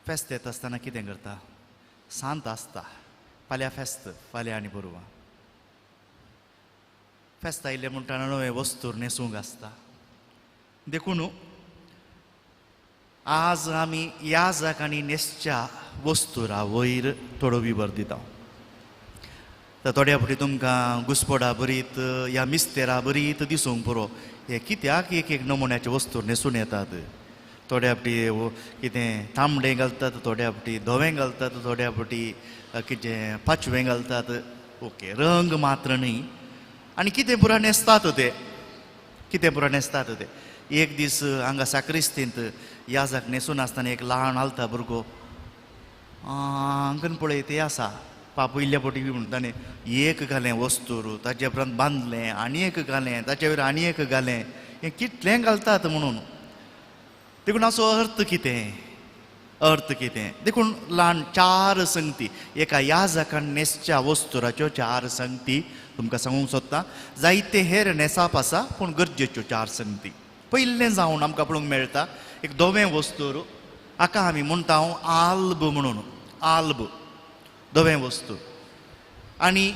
फेस्त येता आसतना कितें करता? सांत आसता, फाल्यां फेस्त, फाल्यां आनी परवां फेस्त आयलें म्हणटना नवें वस्तूर न्हेसूंक आसता. देखून आज आमी याजक आनी न्हेसच्या वस्तुरा वयर थोडो विवर दिता. तर थोड्या फावटी तुमकां घुसपडा बरीत या मिस्तेरा बरीत दिसूंक पुरो, हे कित्याक एक एक नमुन्याचे वस्तू न्हेसून येतात. थोड्या फावटी कितें तांबडें घालतात, थोड्या फावटी धवें घालतात, थोड्या फावटी कितें पाचवें घालतात. ओके, रंग मात्र न्ही, आनी कितें पुरा न्हेसतात ते, कितें पुरा न्हेसतात ते. एक दीस हांगा साक्रिस्तींत याजक न्हेसून आसतना एक ल्हान आलता भुरगो हांगन पळय ते आसा पापयल्ल्या फावटी बी म्हणटा न्ही, एक घालें वस्तूर, ताजे उपरांत बांदलें आनी एक घालें, ताचे वयर आनी एक घालें, हें कितलें घालतात म्हणून. देखून हाचो अर्थ कितें, अर्थ कितें? देखून ल्हान चार संगती, एका याजकान न्हेसच्या वस्तुराच्यो चार संगती तुमकां सांगूंक सोदता. जायते हेर न्हेसाप आसा पूण गरजेच्यो चार संगती. पयलें जावन आमकां पळोवंक मेळटा एक धवें वस्तूर, हाका आमी म्हणटा आल्ब म्हणून, आल्ब धवें वस्तू. आनी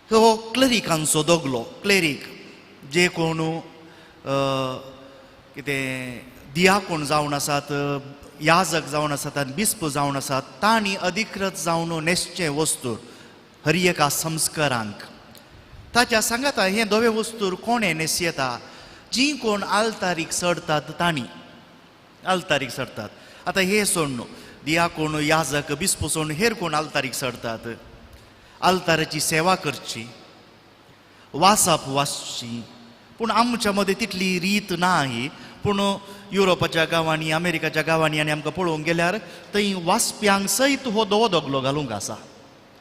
हो क्लरिकांचो दगलो, क्लेरीक जे कोण कितें दियाकोण जावन आसात, याजक जावन आसात आनी बिस्प जावन आसात, तांणी अधिकृत जावन न्हेसचें वस्तू हर एका संस्कारांक. ताच्या सांगाता हें धवें वस्तूर कोणें न्हेसयता? जीं कोण आल्तारीक चडतात तांणी आल्तारीक चडतात. आतां हें सोडून दियाकोण, याजक, बिस्प सोडून हेर कोण आल्तारीक चडतात? आल्ताराची सेवा करची, वाचप वाचची. पूण आमच्या मदें तितली रीत ना ही. पूण युरोपाच्या गांवांनी, अमेरिकाच्या गांवांनी आनी आमकां पळोवंक गेल्यार थंय वाचप्यांक सयत हो धवो दगलो घालूंक आसा,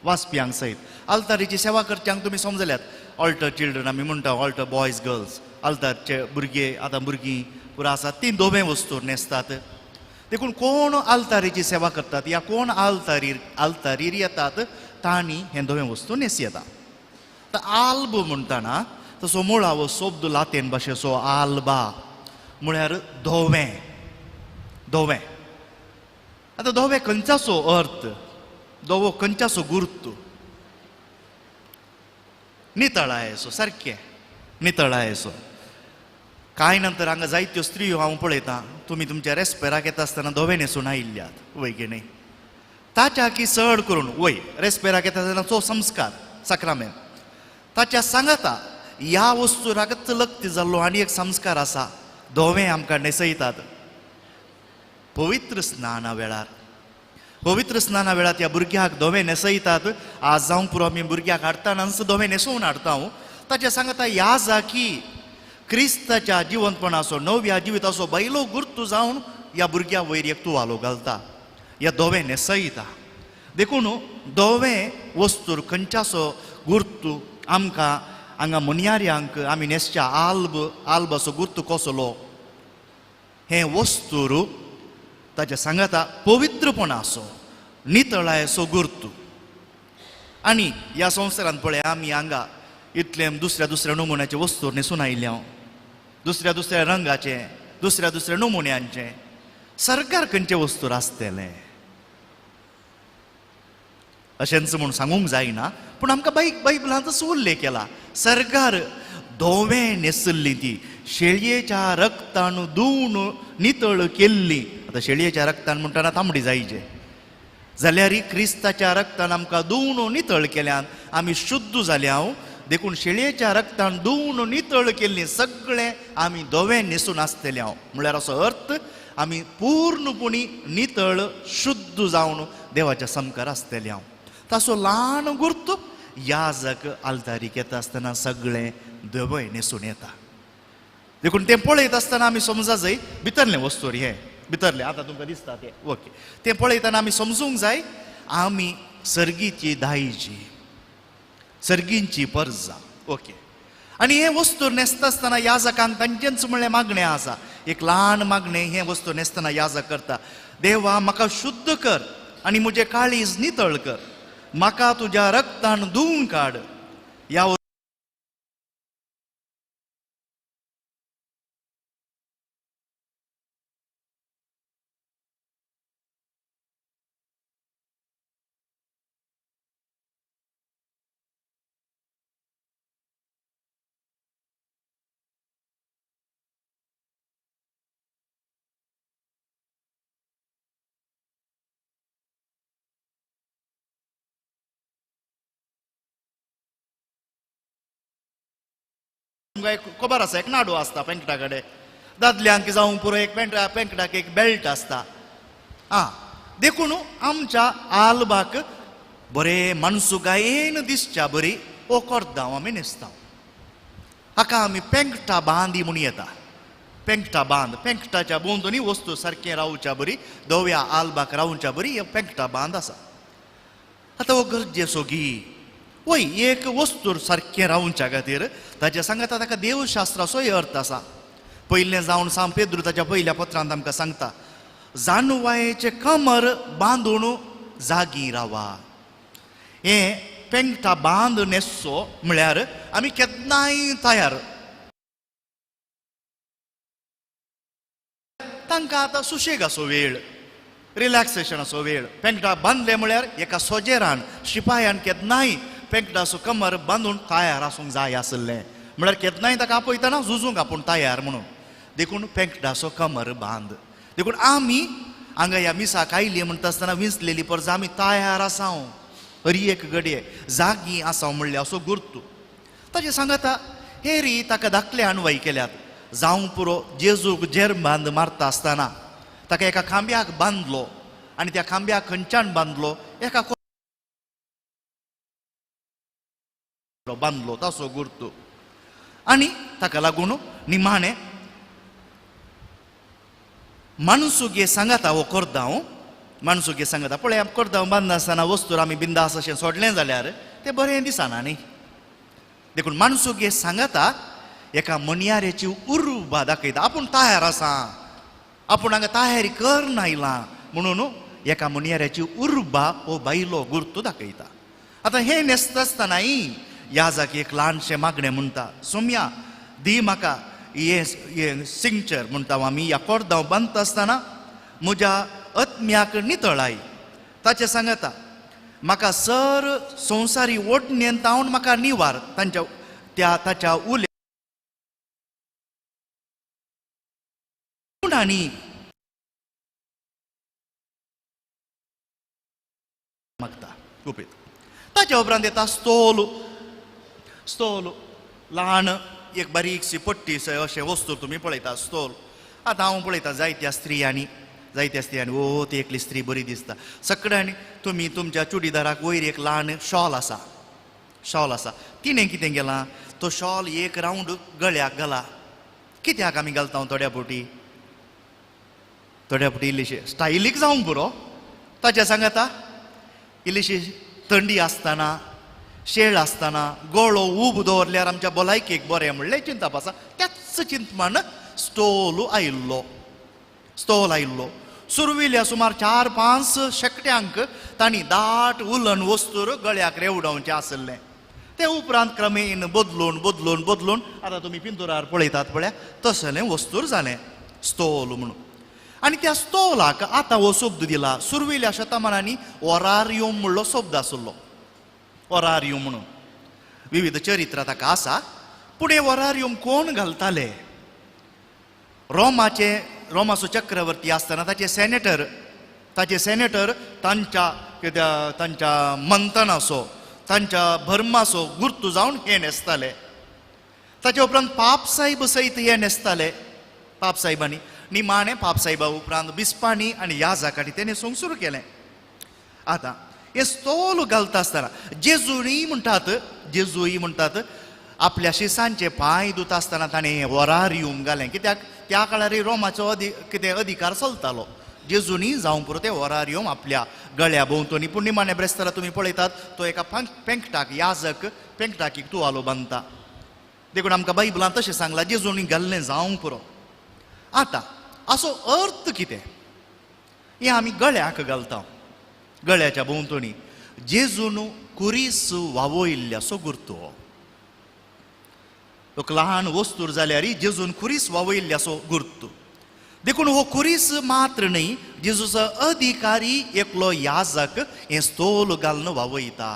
वाचप्यांक सयत. आल्तारीची सेवा करच्यांक तुमी समजल्यात, ऑल्टर चिल्ड्रन आमी म्हणटा, ऑल्टर बॉयज गर्ल्स, आल्तारचे भुरगे आतां भुरगीं पुरा आसात तीं धवें वस्तूर न्हेसतात. देखून कोण आल्तारीची सेवा करतात या कोण आल्तारीर येतात तांणी हें धवें वस्तू न्हेस येता. आतां आल्ब म्हणटना तसो मुळावो शब्द लातीन भाशेचो आल्बा म्हळ्यार धवें, धवें. आतां धवें खंयच्याचो अर्थ, धवो खंयच्याचो गुर्त? नितळायेचो, सारकें नितळायेचो. कांय नंतर हांगा जायत्यो स्त्रियो हांव पळयतां, तुमी तुमच्या रेस्पेराक येता आसतना धवें न्हेसून आयिल्ल्यात, वय की न्ही? ताच्या की चड करून वय रेस्पेराक येता आसतना चो संस्कार साक्रामेंत, ताच्या सांगाता ह्या वस्तुराकच लग्ती जाल्लो आनी एक संस्कार आसा, धवें आमकां न्हेसयतात पवित्र स्नाना वेळार. पवित्र स्नाना वेळार त्या भुरग्याक धवें न्हेसयतात. आज जावंक पुरो आमी भुरग्याक हाडटनाच धवें न्हेसोवन हाडटा. ताच्या सांगाता ह्या जाकी क्रिस्ताच्या जिवंतपणाचो, नव्या जिविताचो बैलो गुर्तू जावन ह्या भुरग्या वयर एक तुवालो घालता, ह्या धवें न्हेसयता. देखून धवें वस्तूर खंयच्याचो गुर्तू आमकां हांगा मनयाऱ्यांक आमी न्हेसच्या आल्ब, आल्बाचो गुर्तू कसलो? हें वस्तूर ताच्या सांगाता पवित्रपणाचो, नितळायेचो गुर्तू. आनी ह्या संवसारांत पळय आमी हांगा इतले दुसऱ्या दुसऱ्या नमुन्याचे वस्तूर न्हेसून आयिल्ले हांव, दुसऱ्या दुसऱ्या रंगाचे, दुसऱ्या दुसऱ्या नमुन्यांचे. सरकार खंयचें वस्तूर आसतलें अशेंच म्हूण सांगूंक जायना, पूण आमकां बायबलांतच उल्लेख केला. सरकार धवें न्हेसल्ली ती शेळयेच्या रक्तान धुवन नितळ केल्ली. आतां शेळयेच्या रक्तान म्हणटना तांबडी जायचे जाल्यार क्रिस्ताच्या रक्तान आमकां धुवन नितळ केल्यान आमी शुद्ध जाल्या. देखून शेळयेच्या रक्तान धुवन नितळ केल्ली सगळें आमी धवें न्हेसून आसतले हांव. म्हळ्यार असो अर्थ आमी पूर्णपणी नितळ शुद्ध जावन देवाच्या सामकार आसतले हांव. ताचो ल्हान गुर्त याजक आल्तारीक येता आसतना सगळें धवें न्हेसून येता. देखून तें पळयत आसतना आमी समजा जाय भितरलें वस्तूर हें भितरलें आतां तुमकां दिसता तें ओके, तें पळयतना आमी समजूंक जाय आमी सर्गीची दायजी, सर्गींची परजा. ओके, आनी हें वस्तू न्हेसता आसतना याजकांक तांचेंच म्हणलें मागणें आसा, एक ल्हान मागणें हें वस्तू न्हेसतना याजक करता, देवा म्हाका शुद्ध कर आनी म्हजें काळीज नितळ कर, म्हाका तुज्या रक्तान धुवन काड. ह्या आमकां एक खबर आसा, एक नाडो आसता पेंकटा कडेन, दादल्यांक जावंक पुरो एक पेंकटाक एक बेल्ट आसता. आं, देखून आमच्या आल्बाक बरें मानसुगायेन दिसच्या बरी हो कोर्दांव आमी न्हेसता. हाका आमी पेंकटा बांदी म्हूण येता. पेंकटा बांद, पेंकटाच्या भोंवतणी वस्तू सारकें रावच्या बरी, धव्या आल्बाक रावच्या बरी हे पेंकटा बांद आसा. आतां हो गरजेचो गी वय एक वस्तू सारकें रावच्या खातीर ताच्या सांगाता ताका देवशास्त्राचोय अर्थ आसा. पयलें जावन सांत पेद्रू ताच्या पयल्या पत्रांत आमकां सांगता, जानवायेचें कमर बांदून जागी रावा. हें पेंकटा बांद न्हेसचो म्हळ्यार आमी केन्नाय तयार. तांकां आतां सुशेगाचो वेळ, रिलॅक्सेशनाचो वेळ. पेंकटा बांदले म्हळ्यार एका सोजेरान शिपायान केन्नाय पेंकटाचो कमर बांदून तयार आसूंक जाय आसलें, म्हळ्यार केन्नाय ताका आपयतना झुजूंक आपूण तयार म्हणून. देखून पेंकटाचो कमर बांद. देखून आमी हांगा ह्या मिसाक आयली म्हणटा आसतना विंचलेली परस आमी तयार आसा, हरी एक घडये जागी आसा म्हणल्यार असो गुर्तू. ताचें सांगाता हेरी ताका धाकले अणवाय केल्यात. जावंक पुरो जेजूक जेर बांद मारता आसतना ताका एका खांब्याक बांदलो आनी त्या खांब्याक खंयच्यान बांदलो, एका बांदलो ताचो गुर्तू. आनी ताका लागून निमाणें माणसुगे सांगाता हो कोर्दांव, माणसुगे सांगाता पळय कोर्दांव बांदनासतना वस्तूर आमी बिंदास अशें सोडलें जाल्यार तें बरें दिसना न्ही. देखून माणसुगे सांगाता एका मणयारेची उर्बा दाखयता, आपूण तयार आसा, आपूण हांगा तयारी करन आयलां म्हणून एका मणयाऱ्याची उर्बा हो बायलो गुर्तू दाखयता. आतां हें न्हेसता आसतनाय ह्या जागी एक ल्हानशें मागणें म्हणटा, सोम्या दी म्हाका हें सिंगचर म्हणटा आमी, ह्या कोर्दांव बांदता आसतना म्हज्या आत्म्याक नितळाय. ताचें सांगता म्हाका सर संवसारी ओडणेन तावन म्हाका निवार, तांच्या त्या ताच्या उले आनी मागता गुपीत. ताच्या उपरांत येता स्तोल. स्तोल ल्हान एक बारीकशी पट्टी अशें वस्तू तुमी पळयता स्तोल. आतां हांव पळयता जायत्या स्त्रियांनी, जायत्या स्त्रियांनी ओ ती एकली स्त्री बरी दिसता सगळ्यांनी. तुमी तुमच्या चुडीदाराक वयर एक ल्हान शॉल आसा, शॉल आसा, तिणें कितें केलां, तो शॉल एक रावंड गळ्याक घाला. कित्याक आमी घालता थोड्या फावटी, थोड्या फावटी इल्लीशी स्टायलीक जावंक पुरो. ताच्या सांगाता इल्लीशी थंडी आसतना, शेळ आसतना गळो उब दवरल्यार आमच्या भलायकेक बरें म्हणलें चिंतप आसा. त्याच चिंतमान स्टोल आयिल्लो, स्तोल आयिल्लो. सुरविल्या सुमार 4-5 शेंकड्यांक तांणी दाट उलन वस्तूर गळ्याक रेवडावचें आसलें. ते उपरांत क्रमेन बदलून बदलून बदलून आतां तुमी पिंतुरार पळयतात पळया तसलें वस्तूर जालें स्तोल म्हणून. आनी त्या स्तोलाक आतां हो शब्द दिला. सुरविल्या शतमानांनी ओरारियम म्हणलो शब्द आसलो, ओरारियम म्हणून विविध चरित्र ताका आसा. पूण हे ओरारियम कोण घालताले? रोमाचे, रोमाचो चक्रवर्ती आसतना ताचे सेनेटर, ताचे सेनेटर तांच्या कित्या तांच्या मंथनाचो, तांच्या भर्माचो गुर्तू जावन हे न्हेसताले. ताच्या उपरांत पापसाहेब सयत हे न्हेसताले. पापसाहेबांनी निमाणें पापसाहेबा उपरांत बिस्पांनी आनी ह्या जाकांनी तें न्हेसूंक सुरू केलें. आतां हे स्तोल घालता आसतना जेजूय म्हणटात, जेजूय म्हणटात आपल्या शिसांचे पांय धुता आसतना ताणें ओरारियम घालें. कित्याक त्या काळार रोमाचो कितें अधिकार चलतालो. जेजूनी जावंक पुरो तें ओरारियम आपल्या गळ्या भोंवतणी. पूण निमाणें ब्रेस्तारा तुमी पळयतात तो एका पेंकटाक याजक पेंकटाक एक तुवालो बांदता. देखून आमकां बायबलांत तशें सांगलां जेजूनी घाल्लें जावंक पुरो. आतां असो अर्थ कितें, हें आमी गळ्याक घालता, गळ्याच्या भोंवतणी जेजून कुरीस वावयल्ल्याचो गुर्तू. एक ल्हान वस्तूर जाल्यार जेजून खुरीस वावयल्ल्याचो गुर्तू. देखून हो खुरीस मात्र न्हय, जेजूचो अधिकारी एकलो याजक हें स्तोल घालून वावयता.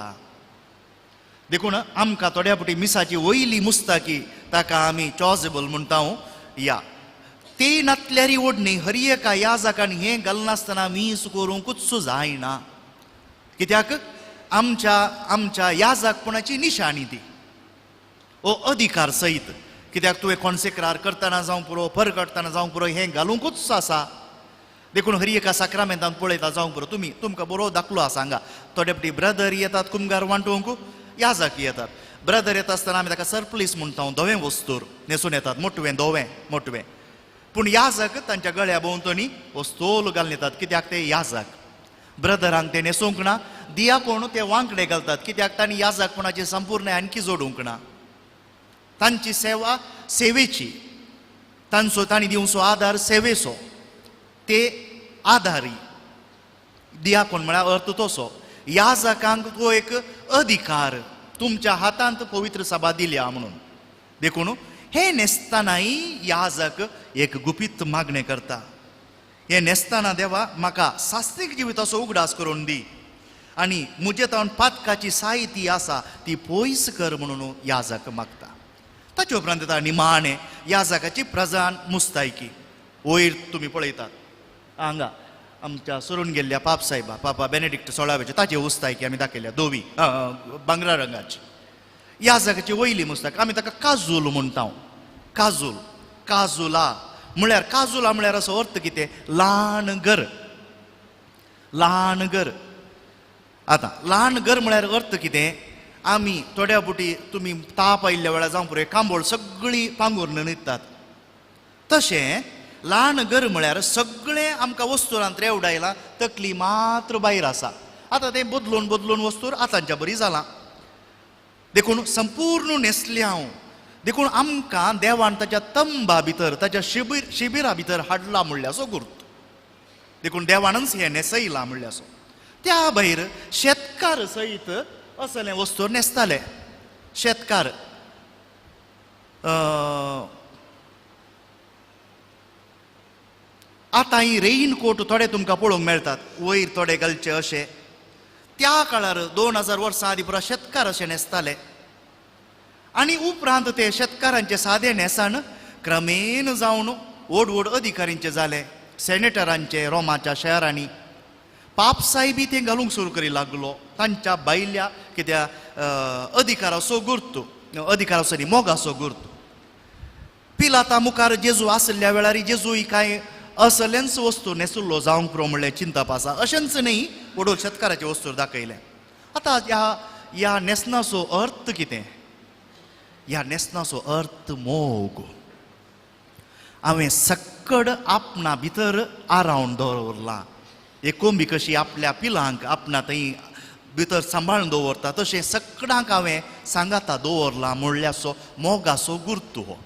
देखून आमकां थोड्या फावटी मिसाची वयली मुस्ताकी ताका आमी चॉजेबल म्हणटा. या ती नातल्यारी ओडणी हर एका याजकान हें घालनासतना मीस करूंकूच जायना. कित्याक आमच्या आमच्या याजकपणाची निशाणी ती, हो अधिकार सयत कित्याक तुवें कॉन्सेक्रार करतना जावंक पुरो, परगटतना जावंक पुरो, हें घालुंकूच आसा. देखून हर एका साक्रामेंतान पळयता जावंक पुरो तुमी, तुमकां बरो दाखलो आसा हांगा. थोडे फावटी ब्रदर येतात कुमगार वांटूंक, याजक येतात. ब्रदर येता आसतना आमी ताका सरप्लीस म्हणटा, धवें वस्तूर न्हेसून येतात, मोटवें धवें मोटवें. पूण याजक तांच्या गळ्या भोंवतणी वस्तोल घालून येतात, कित्याक ते याजक. ब्रदरांक ते न्हेसूंक ना, दिया कोण ते वांकडे घालतात, कित्याक तांणी याजकपणाची संपूर्ण आणखी जोडूंक ना. तांची सेवा सेवेची, तांचो तांणी दिवचो आदार सेवेचो, ते आदारी. दिया कोण म्हळ्यार अर्थ तसो. याजकांक तो एक अधिकार तुमच्या हातांत पवित्र सभा दिल्या म्हणून. देखून हें न्हेसतनाय याजक एक गुपीत मागणें करता. हें न्हेसतना देवा म्हाका सास्त्रीक जिविताचो उगडास करून दी आनी म्हजे तावन पातकाची साहिती आसा ती पयस कर म्हणून याजक मागता. ताचे उपरांत येता निमाणें याजकाची प्रजान मुस्तायकी. वयर तुमी पळयतात हांगा आमच्या सरून गेल्ल्या पाप साहेबा, पापा बेनेडिक्ट 16व्याचे, ताची मुस्तायकी आमी दाखयल्या, धवी भांगरा रंगाची. याजकाची वयली मुस्तायकी आमी ताका काजूल म्हणटा. काजूल, काजुला म्हळ्यार, काजुला म्हळ्यार असो अर्थ कितें, ल्हान घर, ल्हान घर. आतां ल्हान घर म्हळ्यार अर्थ कितें, आमी थोड्या फावटी तुमी ताप आयिल्ल्या वेळार जावं पुरो कांबोळ सगळी पांगूर न्हिदतात, तशें ल्हान घर म्हळ्यार सगळें आमकां वस्तुरांत रेवडायलां, तकली मात्र भायर आसा. आतां तें बदलून बदलून वस्तूर आतांच्या बरी जालां. देखून संपूर्ण न्हेसलें हांव. देखून आमकां देवान ताच्या तंबा भितर, ताच्या शिबिरा भितर हाडला म्हणल्याचो गुर्त. देखून देवानच हें न्हेसयलां म्हणल्याचो. त्या भायर शेतकार सयत असलें वस्तू न्हेसताले. शेतकार आतां ही रेनकोट थोडे तुमकां पळोवंक मेळटात, वयर थोडे घालचे अशे. त्या काळार 2000 वर्सां आदीं पुरा शेतकार अशें न्हेसताले. आनी उपरांत ते शेतकारांचे सादे न्हेसण क्रमेन जावन व्हड व्हड अधिकारींचे जाले, सेनेटरांचे रोमाच्या शहरांनी. पापसायबी ते घालूंक सुरू करी लागलो तांच्या बायल्या कित्या अधिकाराचो गुर्त, अधिकाराचो न्ही मोगाचो गुर्त. पिलाता मुखार जेजू आशिल्ल्या वेळार जेजूय कांय असलेंच वस्तू न्हेसुल्लो जावंक पुरो म्हणलें चिंतप आसा. अशेंच न्ही व्हड शेतकाराचे वस्तू दाखयलें. आतां ह्या न्हेसणाचो अर्थ कितें? ह्या न्हेसणाचो अर्थ मोग. हांवें सक्कड आपणा भितर आरावन दवरलां. एक कोंबी कशी आपल्या पिलांक आपणा थंय भितर सांबाळून दवरता, तशें सकडांक हांवें सांगाता दवरलां म्हणल्याचो मोगाचो गुर्तू हो.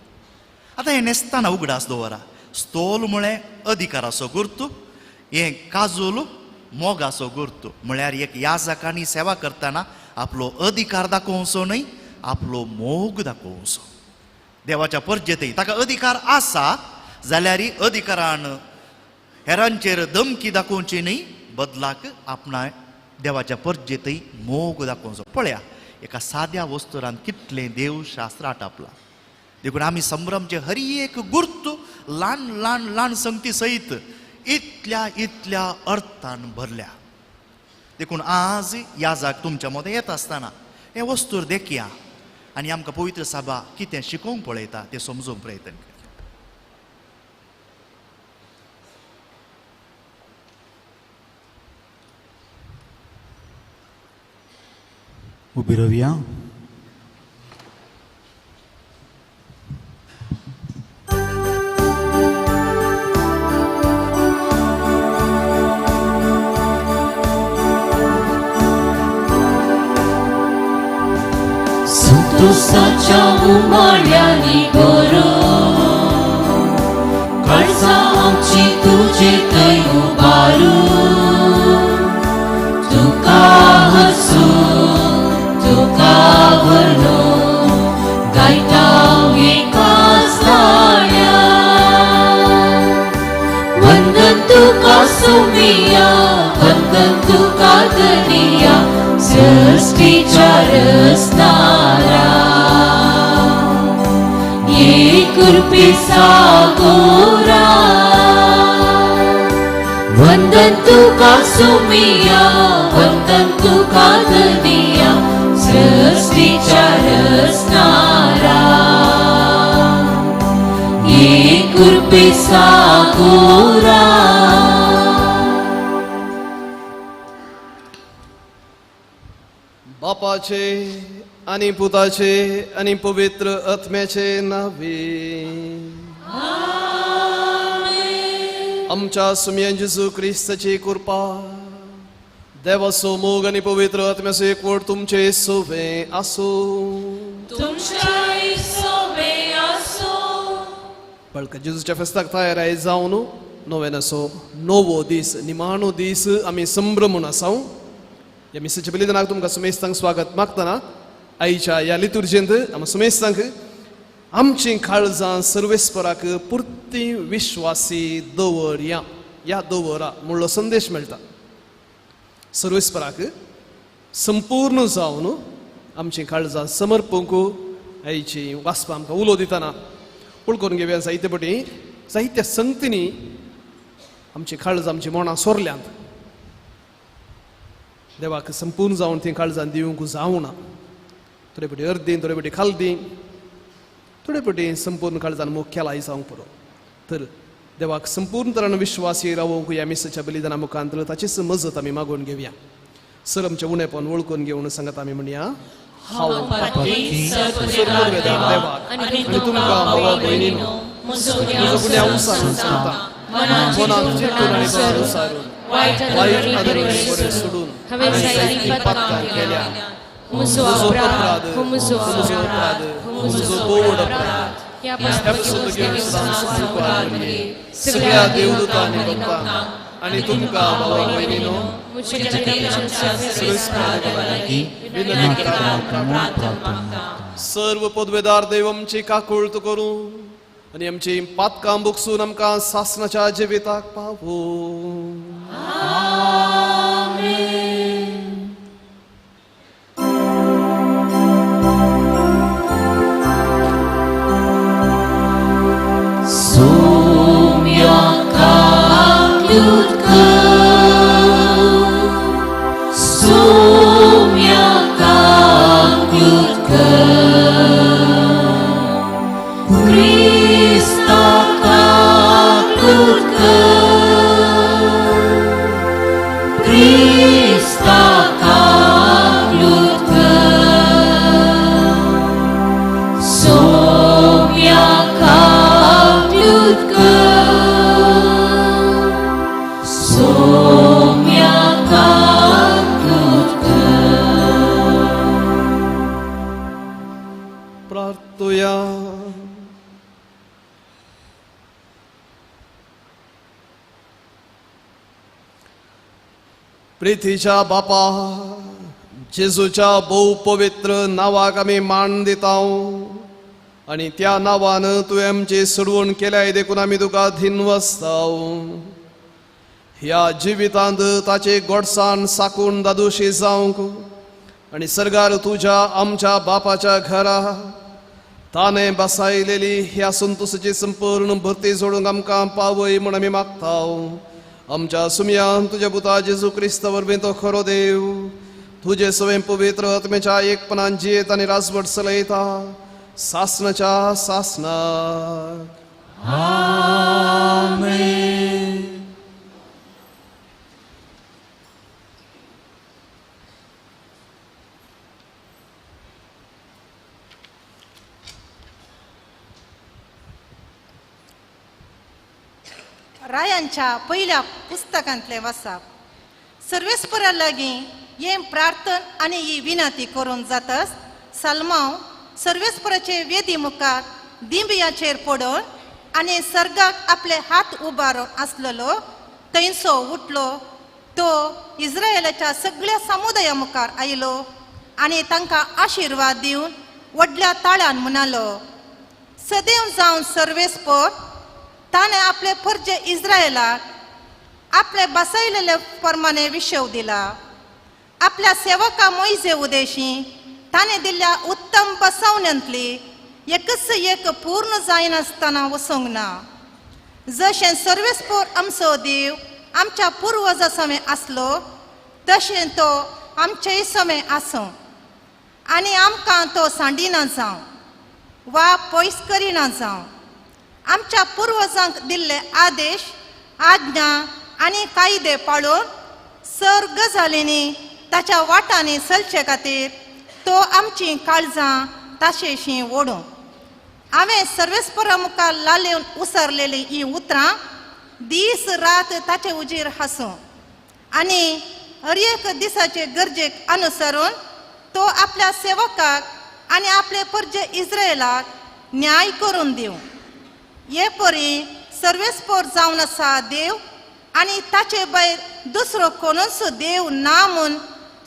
आतां हें न्हेसतना उगडास दवरा, स्तोल म्हळें अधिकाराचो गुर्तू, हें काजूल मोगाचो गुर्तू. म्हळ्यार एक याजकांनी सेवा करतना आपलो अधिकार दाखोवचो न्हय, आपलो मोग दाखोवचो. देवाच्या परजेतय ताका अधिकार आसा जाल्यार अधिकारान हेरांचेर धमकी दाखोवची न्हय, बदलाक आपणा देवाच्या परजेतय मोग दाखोवचो. पळया एका साद्या वस्तुरान कितलें देवशास्त्र आटापलां. देखून आमी संभ्रमचे हर एक गुर्त ल्हान ल्हान ल्हान संगती सयत इतल्या इतल्या अर्थान भरल्या. देखून आज याजाक तुमच्या मदें येता आसतना हें वस्तूर देखया आनी आमकां पवित्र सभा कितें शिकोवंक पळयता तें समजूंक प्रयत्न करया. उबी रावया. संतोषाच्या उमाळ्यांनी बरो काळजां आमची तुजे थंय उबारू, तुका हसू तुका व्हरो गायता एकाच ताळ्यान. वंदन तुका सोमिया, वंदन तुका धनिया, सृष्टीच्या रचणारा. एक कृपे सागोरा, वंदन तुका सोमिया, वंदन तुका धनिया, सृष्टीच्या रचणारा. कुरपे सागोरा. बापाचे आनी पुताचे आनी पवित्र आत्म्याचे नावे. आमच्या सुमयान जेजू क्रिस्ताची कृपा, देवाचो मोग आनी पवित्र आत्म्याचो एकवट तुमचे सोवे आसूं. तुमच्याय सोबे आसूं. बळका जेजूच्या फेस्ताक तयार जावन नव्यानाचो नवो दीस, निमाणो दीस आमी संभ्रमून आसाव. ह्या मिसाच्या बलिदानाक तुमकां सुमेस्तांक स्वागत मागतना आयच्या ह्या लितुर्जेंत आमी सुमेस्तांक आमचीं काळजां सर्वेस्पराक पुर्ती विश्वासी दवरया या दवरा म्हणलो संदेश मेळटा. सर्वेस्पराक संपूर्ण जावन आमचीं काळजां समर्पूंक आयची वाचपा आमकां उलो दितना उळ करून घेवया. जायते पटी जायत्या संगतींनी आमची काळजां आमची मोणां सोरल्यांत. देवाक संपूर्ण जावन ती काळजां दिवंक जावना. थोडे पटी अर्दी, थोडे पटी खालदी, थोडे पटी संपूर्ण काळजान मोग केलाय जावंक पुरो. तर देवाक संपूर्ण तरान विश्वासी रावोवंक ह्या मिसाच्या बलिदाना मुखांत ताचीच मजत आमी मागून घेवया. सर आमचें उणेपण वळखून घेवन सांगत आमी म्हणया, हांव देवाक आनी तुमकां भावा भयणीनो म्हजो गुन्यांव सांगता, मनांत चिंतून आनी सारून वायट आदरणी बरें सोडून हांवें जायतीं पातकां केल्या. म्हजो अपराध, म्हजो अपराध, म्हजो गोड अपराध. ह्या पासून घेवन सदांच सगळ्या देवदूतांनी भक्तांक आनी तुमकां भावा भयणीनो सर्व पदवेदार देव आमची काकुळट करूं आनी आमची पातकां बुकसून आमकां सासणाच्या जिविताक पावूं. Soumya Kaklutka, Soumya Kaklutka, Krista Kaklutka, Krista Kaklutka, Soumya Kaklutka, Soumya Kaklutka. प्रार्थुया. प्रितीच्या बापा, जेजूच्या भोव पवित्र नांवाक आमी मान दिता आनी त्या नांवान तुवें आमची सोडवण केल्याय देखून आमी तुका धिनवसताव. ह्या जिवितांत ताचे गोडसाण साकून दादोशी जावंक आनी सर्गार तुज्या आमच्या बापाच्या घरा ताणें बसायलेली ह्या संतोसाची संपूर्ण भरती जोडूंक आमकां पावय म्हूण आमी मागताव. आमच्या सुमयान तुज्या पुता जेजू क्रिस्ता वरवीं तो खरो देव तुजे सवें पवित्र आत्म्याच्या एकपणान जियेत आनी राजवट चलयता सासणाच्या सासणाक. आमेन. रायांच्या पहिल्या पुस्तकांतले वाचप. सर्वेस्परा लागीं हें प्रार्थन आनी ही विनंती करून जातच सलमाव सर्वेस्पराचे वेदी मुखार दिंबियाचेर पडून आनी सर्गाक आपले हात उबारून आसलेलो थंयसो उठलो. तो इस्रायलाच्या सगळ्या समुदाया मुखार आयलो आनी तांकां आशिर्वाद दिवन व्हडल्या ताळ्यान म्हणालो, सदैव जावन सर्वेस्पर ताणें आपले परजे इस्रायलाक आपले बसयलेले प्रमाणे विशव दिला. आपल्या सेवका मोयजे उदेशी ताणें दिल्ल्या उत्तम बसवण्यांतली एकच एक पूर्ण जायनासतना वचूंक ना. जशें सर्वेस्पर आमचो देव आमच्या पुर्वजा समें आसलो तशें तो आमचेय समें आसूं आनी आमकां तो सांडिना जावं वा पयस करिना जावं. आमच्या पुर्वजांक दिल्ले आदेश, आज्ञा आनी कायदे पाळून सर गजालींनी ताच्या वाटांनी चलचे खातीर तो आमची काळजां ताशेशी ओडूं. हांवें सर्वेस्परा मुखार लालेवन उसरलेली ही उतरां दीस रात ताचे उजीर हासूं आनी हर एक दिसाचे गरजेक अनुसरून तो आपल्या सेवकाक आनी आपले परजे इस्रायलाक न्याय करून दिवं. हे परी सर्वेस्पर जावन आसा देव आनी ताचे भायर दुसरो कोणूच देव ना म्हूण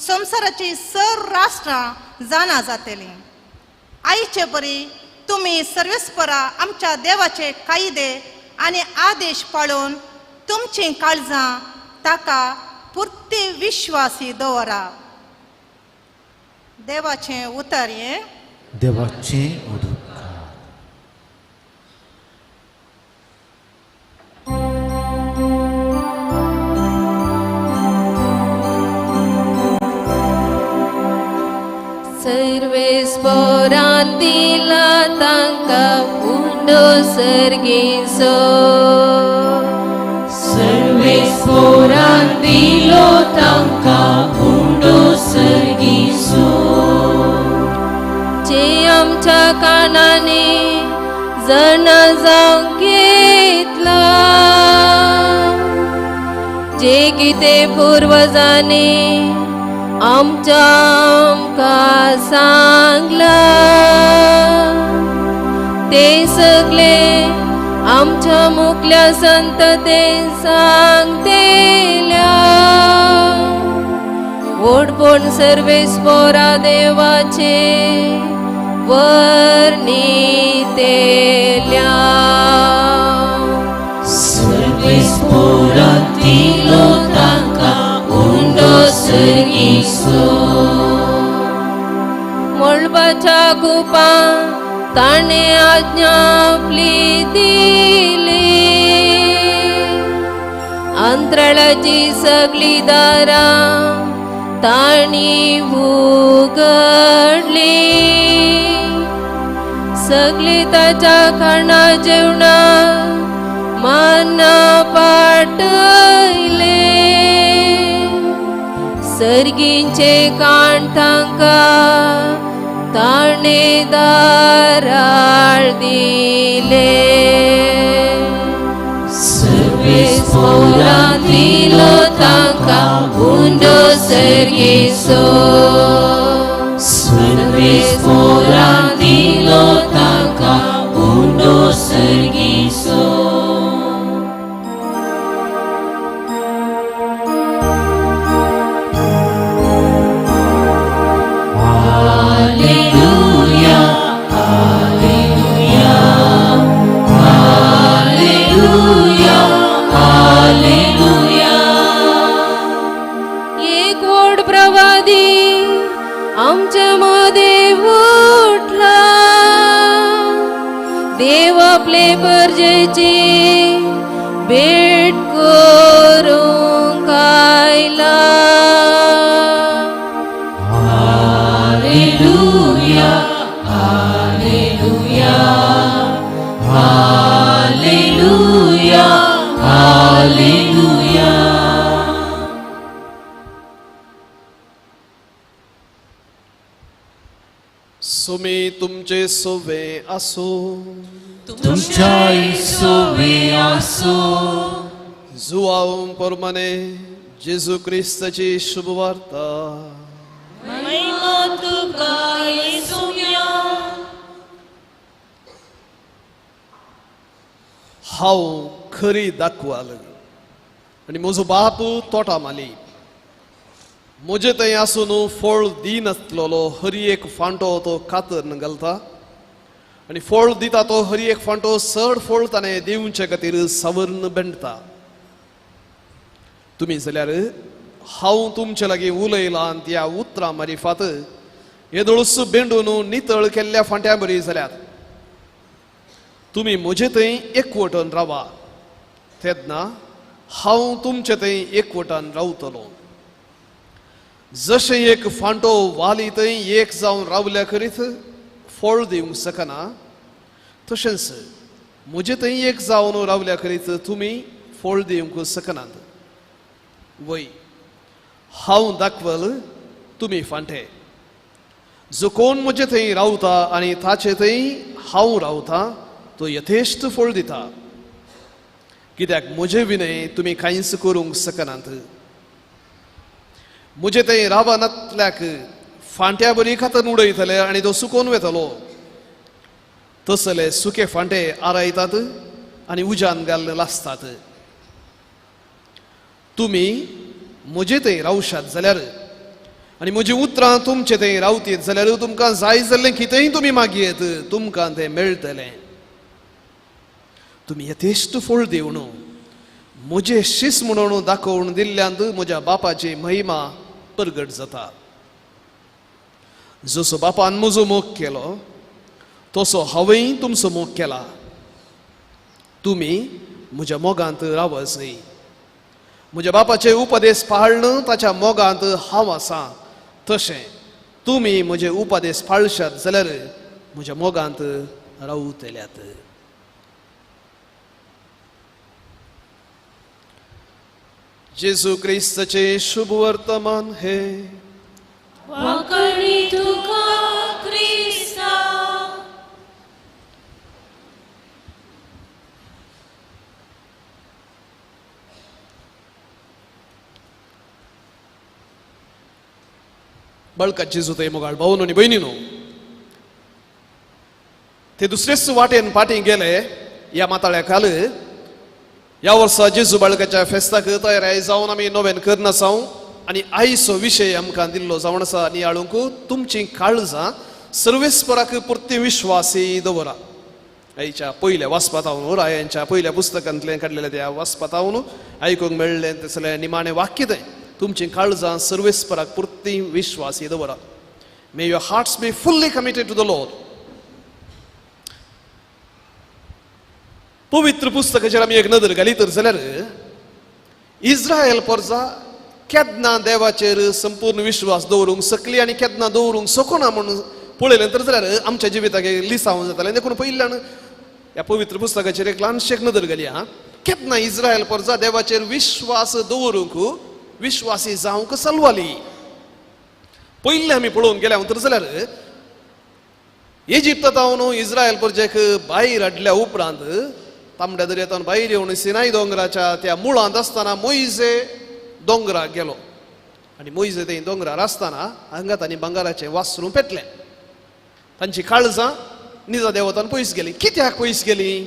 संवसाराची सर राष्ट्रां जाणा जातलीं. आयचे परी तुमी सर्वेस्परा आमच्या देवाचे कायदे आनी आदेश पाळून तुमचीं काळजां ताका पुर्ती विश्वासी दवरा. देवाचें उतर हें. देवाचें उतर. सर्वेस्परान दिला तांकां उंडो सर्गीचो. सर्वेस्परान दिलो तांकां उंडो सर्गीचो. जे आमच्या कानांनी जाणा जावंक घेतला, जे कितें पुर्वजांनी आमच्या आमकां सांगलां ते सगळे आमच्या मुखल्या संततेन सांगतेल्या. व्हडपण सर्वेस्परा देवाचे वर्णितेल्या. सर्वेस्परान दिलो तांकां उंडो सर्गीचो. मळबाच्या कुपां ताणें आज्ञा आपली दिली, अंतराळाची सगळी दारां तांणी उगडली. सगळी ताच्या खाणा जेवणा माना पाटयले. सर्गींचे काण तांकां ताणें दाराळ दिले. सर्वेस्परान दिलो तांकां उंडो सर्गीचो. सर्वेस्परान दिलो तांकां उंडो सर्गीचो. एक व्हड प्रवादी आमच्या मदें उठला, देव आपले परजेची भेट करूंक आयला. Hallelujah, hallelujah, hallelujah, hallelujah. सुमी तुमचे सोवे आसो. तुमच्याय सोवे आसो. जुवाव परमाने जेजू क्रिस्ताची शुभवार्ता. महिमा तुका येसुया. हांव खरी दाखवाल आनी म्हजो बाप तोटा माली. म्हजे थंय आसून फळ दिनासलेलो हर एक फांटो तो कातरन घालता आनी फळ दिता तो हर एक फांटो चड फळ ताणें दिवचे खातीर सावरून बेंडता. तुमी जाल्यार हांव तुमचे लागीं उलयलां आनी त्या उतरां मारिफात येदोळस बेंडून नितळ केल्ल्या फांट्या बरी जाल्यात. तुमी म्हजे थंय एकवटन रावा तेन्ना हांव तुमचे थंय एकवटान रावतलो. जशें एक फांटो वाली थंय एक जावन रावल्या करीत फळ दिवंक शकना, तशेंच म्हजे थंय एक जावन रावल्या करीत तुमी फळ दिवंक शकनात. वय, हांव दाखवल, तुमी फांटे. जो कोण म्हजे थंय रावता आनी ताचे थंय हांव रावता तो यथेश्ट फळ दिता, कित्याक म्हजे विनय तुमी कांयच करूंक शकनात. म्हजे थंय रावनातल्याक फांट्या बरी खातन उडयतले आनी तो सुकोवन वेतलो. तसले सुके फांटे आरायतात आनी उज्यान घालून लासतात. तुमी म्हजे थंय रावशात जाल्यार आनी म्हजी उतरां तुमचे थंय रावतीत जाल्यार तुमकां जाय जाल्लें कितेंय तुमी मागयेत, तुमकां तें मेळटलें. तुमी यथेश्ट फळ दिवन म्हजे शीस म्हणून दाखोवन दिल्ल्यांत म्हज्या बापाची महिमा परगट जाता. जसो बापान म्हजो मोग केलो तसो हांवेंय तुमचो मोग केला. तुमी म्हज्या मोगांत रावसय. म्हज्या बापाचे उपदेश पाळन ताच्या मोगांत हांव आसा, तशें तुमी म्हजे उपदेश पाळशात जाल्यार म्हज्या मोगांत रावतल्यात. जेजू क्रिस्ताचें शुभ वर्तमान हे. वाकडी तुका क्रिस्ता. बळका जेजू थंय मोगाळ भावनो आनी भयणीनो, ते दुसरेच वाटेन फाटीं गेले ह्या माताळ्या खाल. ह्या वर्सा जेजू बाळकाच्या फेस्ताक तयार जावन आमी नव्यान करना जावं आनी आयचो विशय आमकां दिल्लो जावन आसा नियाळूंक तुमची काळजां सर्वेस्पराक पुरती विश्वासी दवरा. आयच्या पयल्या वाचपातावन, रायांच्या पयल्या पुस्तकांतलें काडलेलें त्या वाचपातावन आयकूंक मेळ्ळें तसलें निमाणें वाक्य तें, तुमची काळजां सर्वेस्पराक पुरती विश्वासी दवरा. May your hearts be fully committed to the Lord. पवित्र पुस्तकाचेर आमी एक नदर घाली तर जाल्यार इस्रायल पोरजा केन्ना देवाचेर संपूर्ण विश्वास दवरूंक शकली आनी केन्ना दवरूंक शकना म्हणून पळयलें तर जाल्यार आमच्या जिविताक लिसांव जातालें. देखून पयल्यान ह्या पवित्र पुस्तकाचेर एक ल्हानशी एक नदर घाली. हा, केन्ना इस्रायल पोरजा देवाचेर विश्वास दवरूंक विश्वासी जावंक चलवाली पयलें आमी पळोवंक गेल्या तर जाल्यार इजिप्तांतून इस्रायल परजेक भायर हाडल्या उपरांत तांबड्या दर्यांतून भायर येवन सिनाय दोंगराच्या त्या मुळांत आसतना मोयजे दोंगराक गेलो आनी मोयजे थंय दोंगरार आसतना हांगा तांणी भांगराचें वासरूं पेटलें. तांची काळजां निजा देवतान पयस गेली. कित्याक पयस गेली?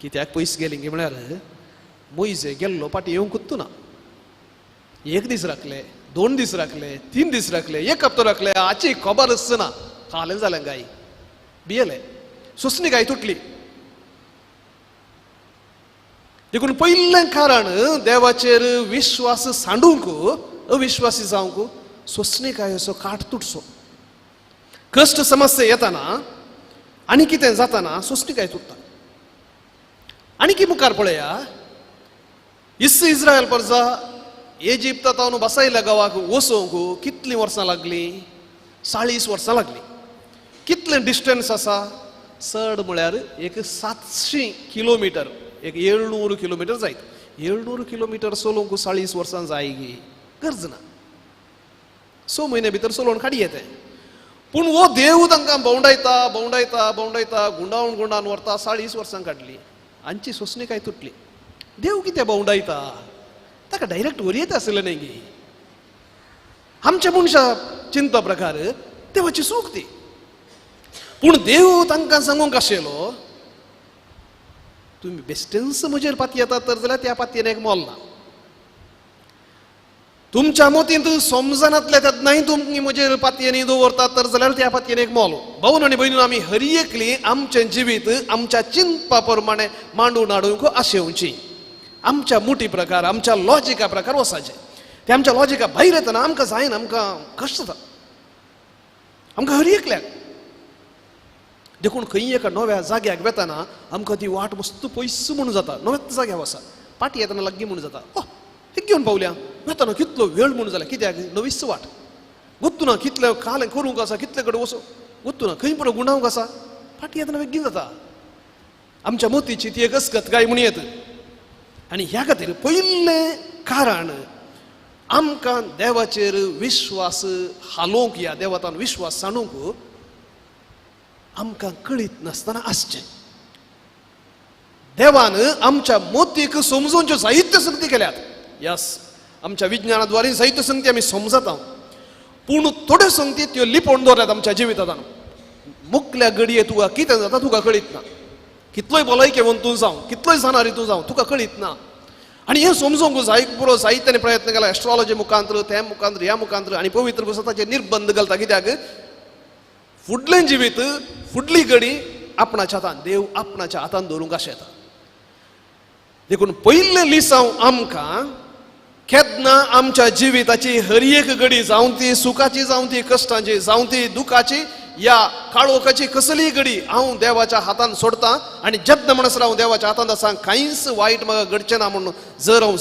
कित्याक पयस गेली की म्हळ्यार मोयजे गेल्लो फाटीं येवंकूच ना. एक दीस राखले, 2 दीस राखले, 3 दीस राखले, एक हप्तो राखले, हाची खबरच ना. खालें जालें गाय भियेले, सोंसणी गाय तुटली. देखून पयलें कारण देवाचेर विश्वास सांडूंक अविश्वासी जावंक सोंसणी गायचो काट तुटचो. कश्ट समस्या येताना आनी कितें जाताना सोंसणी गाय तुटता. आनी की मुखार पळया, इस इस्रायल परजा इजिप्तांतून बसायल्या गांवाक वचोवंक कितलीं वर्सां लागलीं? 40 वर्सां लागलीं. कितलें डिस्टन्स आसा? चड म्हळ्यार एक 700 किलोमिटर, एक 700 किलोमिटर जायत. 700 किलोमिटर चलोवंक 40 वर्सां जाय गी? गरज ना. 6 म्हयन्या भितर चलोवन काडी येते. पूण हो देव तांकां भोंवडायता भोंवडायता भोंवडायता गुंडावन गुंडावन व्हरता. 40 वर्सां काडली, हांची सोंसणीकाय तुटली. देव कितें भोंवडायता? ताका डायरेक्ट व्हरयेत आसलें न्ही गी. आमच्या मनशा चिंता प्रकार देवाची चूक ती. पूण देव तांकां सांगूंक आशिल्लो, तुमी बेश्टेंच म्हजेर पातयेतात तर जाल्यार त्या पातयेन एक मोल ना. तुमच्या मतींत समजनातल्या तेन्नाय तुमी म्हजेर पातयेनी दवरतात तर जाल्यार त्या पातयेन एक मोल. भावन आनी भयणीन, आमी हर एकली आमचें जिवीत आमच्या चिंतपा प्रमाणे मांडून हाडूंक आशेवची. आमच्या मुठी प्रकार, आमच्या लॉजिका प्रकार वचाचें. ते आमच्या लॉजिका भायर येतना आमकां जायना, आमकां कश्ट जाता, आमकां हर एकल्याक. देखून खंय एका नव्या जाग्याक वेतना आमकां ती वाट मस्त पयस म्हूण जाता. नव्याच जाग्यार वसा, पाटी येतना लागीं म्हूण जाता. ओ हें घेवन पावल्या वेतना कितलो वेळ म्हूण जाला, कित्याक नवीच वाट गोत्तू ना, कितले कालें करूंक आसा, कितले कडेन वचो गोत्तू ना, खंय पुरो गुंडावंक आसा. पाटी येतना बेगीन जाता. आमच्या मोतीची ती एक अस्कत काय म्हण येत. आनी ह्या खातीर पयलें कारण आमकां देवाचेर विश्वास हालोवंक या देवातान विश्वास सांडूंक आमकां कळीत नासतना आसचें. देवान आमच्या मोतीक समजोवच्यो साहित्य संगती केल्यात. यस, आमच्या विज्ञानाद्वारे साहित्य संगती आमी समजता, पूण थोड्यो संगती त्यो लिपोवन दवरल्यात आमच्या जिवितांत. मुकल्या घडये तुका कितें जाता तुका कळीत ना, कितलोय भलायकेवन तूं जावं, कितलोय जाणारी तूं जावं, तुका कळीत ना. आनी हें समजूंक जाय पुरो साहित्याने प्रयत्न केला, एस्ट्रोलॉजी मुखांत्र, त्या मुखांत्र, ह्या मुखांत्र, आनी पवित्र पुस्तकाचेर निर्बंध घालता. कित्याक फुडलें जिवीत फुडली घडी आपणाच्या हातान, देव आपणाच्या हातान दवरूंक आशें येता. देखून पयलें लिसांव आमकां केन्ना आमच्या जिविताची हर एक घडी, जावं ती सुखाची, जावं ती कश्टांची, जावं ती दुखाची या काळोखाची, कसलीय घडी हांव देवाच्या हातान सोडता आनी जेन्ना म्हणसर हांव देवाच्या हातान आसा कांयच वायट म्हाका घडचें ना म्हणून जर हांव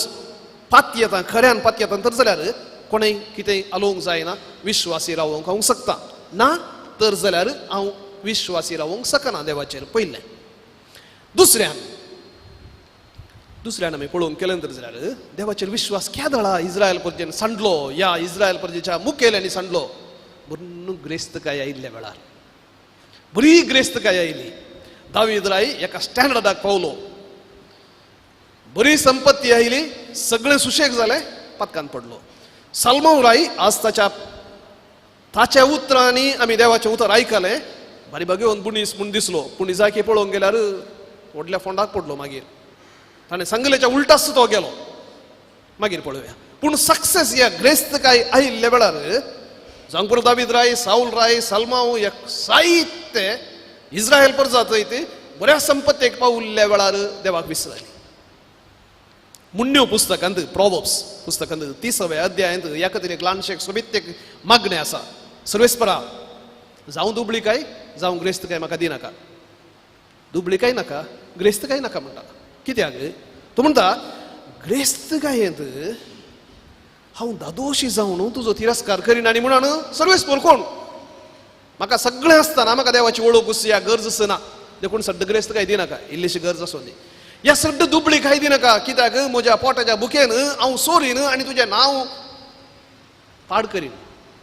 पातयेता, खऱ्यान पातयेता तर जाल्यार कोणें कितें आलोवंक जायना, विश्वासी रावोंक हांव शकता ना तर जाल्यार हांव विश्वासी रावोंक शकना देवाचेर. पयलें. दुसऱ्यान आमी पळोवंक केलें तर जाल्यार देवाचेर विश्वास केदळा इस्रायल परजेन सांडलो, या इस्रायल परजेच्या मुखेल्यांनी सांडलो. बरी ग्रेस्तकाय आयिल्ल्या वेळार बरी ग्रेस्तकाय आयली. दावीद राय एका स्टँडर्डाक पावलो, बरी संपत्ती आयली, सगळें सुशेग जालें, पातकान पडलो. साल्मांव राय आज ताच्या ताच्या उतरांनी आमी देवाचें उतर आयकलें, बारी बागेवन बुणीस म्हूण दिसलो, पूण इजाकी पळोवंक गेल्यार व्हडल्या फोंडाक पडलो. मागीर ताणें सांगलेच्या उलटाच तो गेलो. मागीर पळोवया. पूण सक्सेस ह्या ग्रेस्तकाय आयिल्ल्या वेळार जावंक पुरो दावीद राय, साऊल राय, साल्मांव ह्या साहित्य इस्रायल परजात ते बऱ्या संपत्तेक पावल्ल्या वेळार देवाक विसरली. मुण्ण्यो पुस्तकांत, प्रोवर्ब्स पुस्तकांत 30व्या अध्यायांत ह्या खातीर एक ल्हानशें सोबीत एक मागणें आसा. सर्वेस्परा, जावं दुबळी काय जावं ग्रेस्त काय म्हाका दिनाका, दुबळी काय नाका, ग्रेस्त काय नाका म्हणटा. कित्याक तो म्हणटा ग्रेस्त गायेंत हांव दादोशी जावन तुजो तिरस्कार करीन आनी म्हणून सर्वेस्पर कोण म्हाका सगळें आसतना म्हाका देवाची वळख या गरज ना, देखून सड्ड ग्रेस्त काय दिनाका, इल्लीशी गरज आसूं दी, या सड्ड दुबळी काय दिनाका, कित्याक म्हज्या पोटाच्या बुकेन हांव सोरीन आनी तुजें नांव पाड करीन.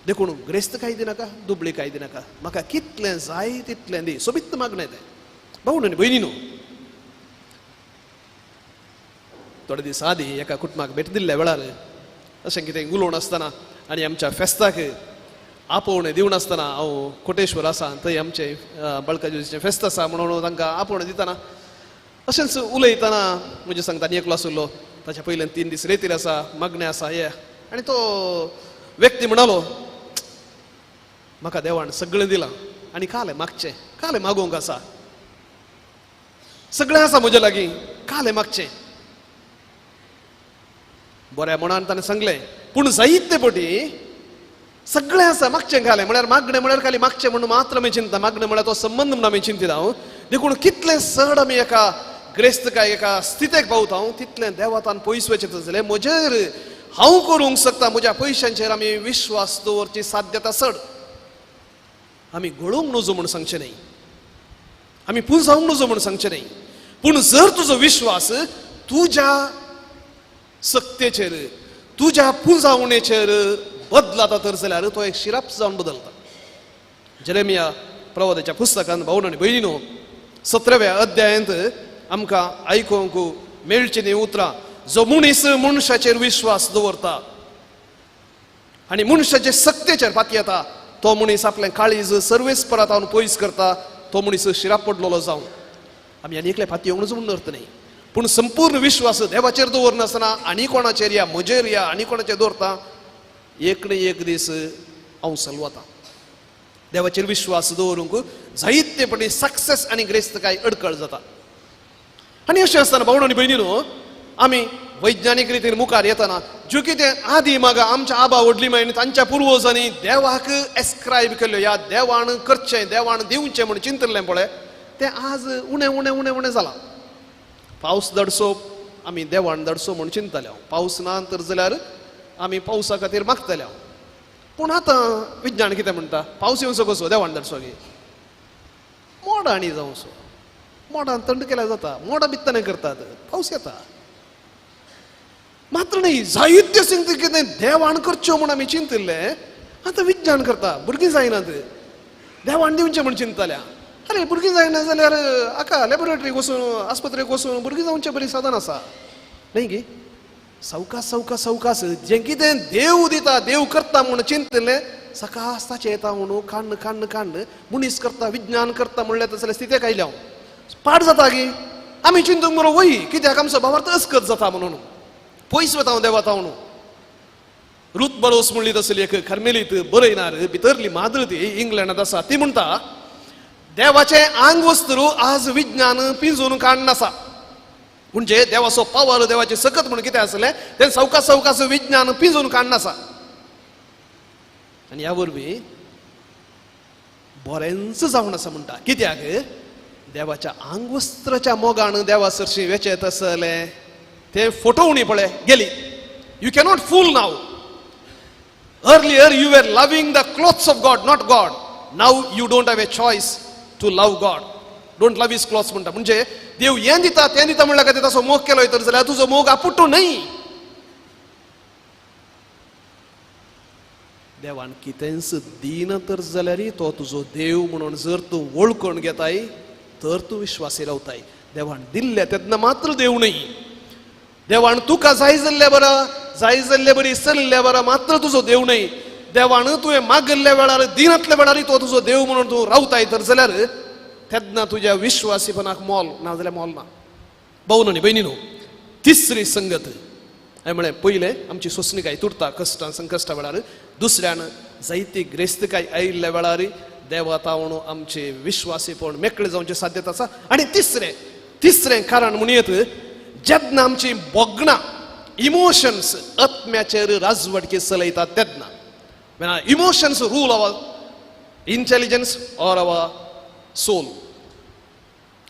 देखून ग्रेस्त काय दिनाका, दुबळी काय दिनाका, म्हाका कितलें जाय तितलें दी. सोबीत मागणें तें. भाऊ आनी भयणी न्हू, थोडे दीस आदीं एका कुटुंबाक भेट दिल्ल्या वेळार अशें कितें उलोवन आसतना आनी आमच्या फेस्ताक आपोवणें दिवन आसतना, हांव कोटेश्वर आसा थंय आमचें बळकाजीचें फेस्त आसा म्हणून तांकां आपोवणें दितना अशेंच उलयतना म्हजे सांगता आनी एकलो आशिल्लो, ताच्या पयल्यान 3 दीस रेतीर आसा, मागणें आसा हे, आनी तो व्यक्ती म्हणालो म्हाका देवान सगळें दिलां आनी कालें मागचें, कालें मागोवंक आसा, सगळें आसा म्हज्या लागीं, कालें मागचें. बऱ्या मनान ताणें सांगलें, पूण जायते पटी सगळें आसा मागचें घालें म्हळ्यार मागणें म्हळ्यार खाली मागचें म्हणून मात्र आमी चिंता, मागणें म्हळ्यार तो संबंद म्हणून आमी चिंतिता हांव. देखून कितलें चड आमी एका ग्रेस्तकाय एका स्थितेक पावता हांव तितलें देवातान पयस वचें जालें म्हजेर हांव करूंक शकता, म्हज्या पयशांचेर आमी विश्वास दवरची साध्यता चड. आमी घोळोवंक नजो म्हूण सांगचें न्हय, आमी पुंजावंक नजो म्हूण सांगचें न्हय, पूण जर तुजो विश्वास तुज्या सक्तेचेर तुज्या पुंजावणेचेर बदलाता तर जाल्यार तो एक शिराप जावन बदलता. जेरेमिया प्रवादाच्या पुस्तकांत भावण आनी भयणीनो 17व्या अध्यायांत आमकां आयकूंक मेळचीं न्ही उतरां, जो मनीस मनशाचेर विश्वास दवरता आनी मनशाचे सक्तेचेर पातयेता तो मनीस आपलें काळीज सर्वेस्परांत पयस करता, तो मनीस शिराप पडलेलो जावन. आमी आनी एकले पातयेवंक म्हणून अर्थ न्ही, पूण संपूर्ण विश्वास देवाचेर दवरनासतना आनी कोणाचेर या म्हजेर या आनी कोणाचेर दवरता, एक न्ही एक दीस हांव सलवता. देवाचेर विश्वास दवरूंक जायते पटी सक्सेस आनी ग्रेस्तकाय अडकळ जाता. आनी अशें आसतना भावण आनी भयणी न्हू, आमी वैज्ञानीक रितीन मुखार येतना ज्यो कितें आदी मागा आमच्या आबा व्हडली मायन तांच्या पुर्वजांनी देवाक एस्क्रायब केल्ल्यो, ह्या देवान करचें देवान दिवचें म्हूण चिंतलें पळय, तें आज उणें उणें उणें उणें जालां. पावस दडसो आमी देवान दडसो म्हूण चिंतले, पावस ना तर जाल्यार आमी पावसा खातीर मागतले. पूण आतां विज्ञान कितें म्हणटा, पावस येवचो कसो देवान दडसो गी मोड आनी जावचो. मोडान थंड केल्यार जाता, मोडां बित्ताने करतात, पावस येता. मात्र न्ही जायत्यो संगती कितें देवान करच्यो म्हूण आमी चिंतिल्लें, आतां विज्ञान करता. भुरगीं जायनात देवान दिवचें म्हूण चिंतताल्या. अरे भुरगीं जायना जाल्यार आका लॅबोरेटरीक वचून आस्पत्रेक वचून भुरगीं जावचें बरीं साधन आसा न्ही गी. सवकास सवकास सवकास जें कितें देव दिता देव करता म्हूण चिंतिल्लें सकास ताचें येता म्हणून काण्ण काण्ण काण्ण मनीस करता विज्ञान करता म्हणल्यार तसले स्थितेक आयल्या हांव पाड जाता गी. आमी चिंतूंक बरो वय कित्याक आमचो भावार्थ अस्कत जाता म्हणून पयस वता हांव देवाता म्हणून. रूत बरोस म्हणली तसली एक खर्मेलीत बरयणार भितरली माद्र ती इंग्लंडांत आसा. ती म्हणटा देवाचें आंग वस्तू आज विज्ञान पिंजून काडून आसा. म्हणजे देवाचो पावर देवाचें सकत म्हणून कितें आसलें तें सवकास सवकास विज्ञान पिंजून काडून आसा. आनी ह्या वरवीं बरेंच जावन आसा म्हणटा. कित्याक देवाच्या आंगवस्त्राच्या मोगान देवा सरशी वेचेत आसलें तें फटोवणी पळय गेली. You cannot fool now. Earlier you were loving the clothes of God, not God. Now you don't have a choice to love God. Don't love his clothes म्हणटा. म्हणजे देव हें दिता तें दिता म्हणल्यार खातीर ताचो मोग केलो तर जाल्यार तुजो मोग आपुट्टो न्हय. देवान कितेंच दिना तर जाल्यार तो तुजो देव म्हणून जर तूं वळखून घेताय तर तूं विश्वासी रावताय. देवान दिल्ले तेन्ना मात्र देव न्हय. देवान तुका जाय जाल्ल्या बरा जाय जाल्ले बरी चल्ल्या बरा मात्र तुजो देव न्हय. देवान तुवें मागिल्ल्या वेळार दिनांतल्या वेळार तो तुजो देव म्हणून तूं रावताय तर जाल्यार तेन्ना तुज्या विश्वासीपणाक मोल ना जाल्यार मोल ना. भाव न्हय भयणी न्हू. तिसरी संगत हांवें म्हळें पयलें आमची सोंसणीकाय तुटता कश्टां संकश्टा वेळार. दुसऱ्यान जायती ग्रेस्तकाय आयिल्ल्या वेळार देवा तावण आमचे विश्वासीपण मेकळें जावचें साध्यता आसा. आनी तिसरें तिसरें कारण म्हणयत जेन्ना आमची भोगणां इमोशन्स आत्म्याचेर राजवटकी चलयतात तेन्ना emotions rule our intelligence or our soul.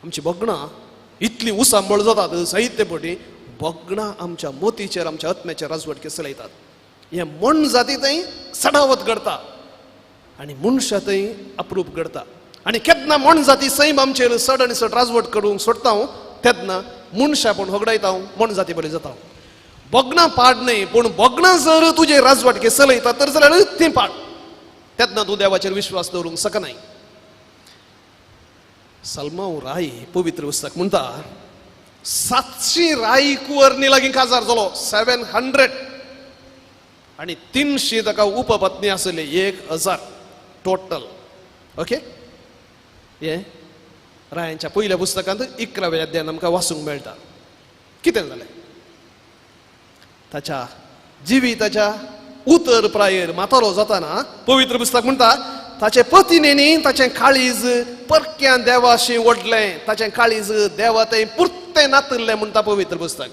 आमची भोगणां इतली उसांबळ जातात साहित्य पटी भोगणां आमच्या मोतीचेर आमच्या आत्म्याचेर राजवटकी चलयतात. हें मन जाती थंय सडावत घडता आनी मनशां थंय अप्रूप घडता. आनी केन्ना मन जाती सैम आमचेर चड आनी चड राजवट करूंक सोडटा हांव तेन्ना मनशां पूण होगडायता हांव मन जाती बरी जाता. भोगणां पाड न्हय पूण भोगणां जर तुजे राजवटके चलयता तर जाल्यार तें पाड तेन्ना तूं देवाचेर विश्वास दवरूंक शकनाय. सलमाव राय पवित्र पुस्तक म्हणटा 700 राय कुंवरनी लागीं काजार जालो 700 आनी 300 ताका उपपत्नी आसली 1000 टोटल. ओके हें रायांच्या पयल्या पुस्तकांत 11व्या अध्यायान आमकां वाचूंक मेळटा. कितें जालें ताच्या जिविताच्या उतर प्रायेर म्हातारो जाताना पवित्र पुस्तक म्हणटा ताचे पतिनेनी ताचें काळीज परक्यान देवाशी ओडलें ताचें काळीज देवा थंय पुरतें नातिल्लें म्हणटा पवित्र पुस्तक.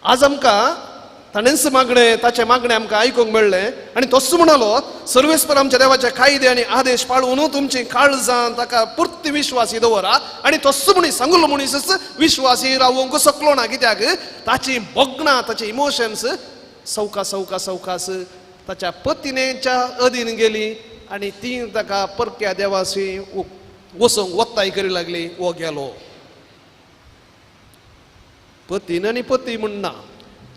आज आमकां ताणेंच मागणें ताचें मागणें आमकां आयकूंक मेळ्ळें आनी तोच म्हणालो सर्वेस्पर आमच्या देवाचे कायदे आनी आदेश पाळून तुमची काळजां ताका पुर्ती विश्वासी दवरा. आनी तोच म्हणी सांगलो मनीस विश्वासी रावूंक शकलो ना कित्याक ताची भोगणां ताचे इमोशन्स सवकास सवकास सवकास ताच्या पतिनेच्या अधीन गेली आनी ती ताका परक्या देवाशी वचूंक वत्ताय करी लागली. वो गेलो पतीन आनी पती म्हणना.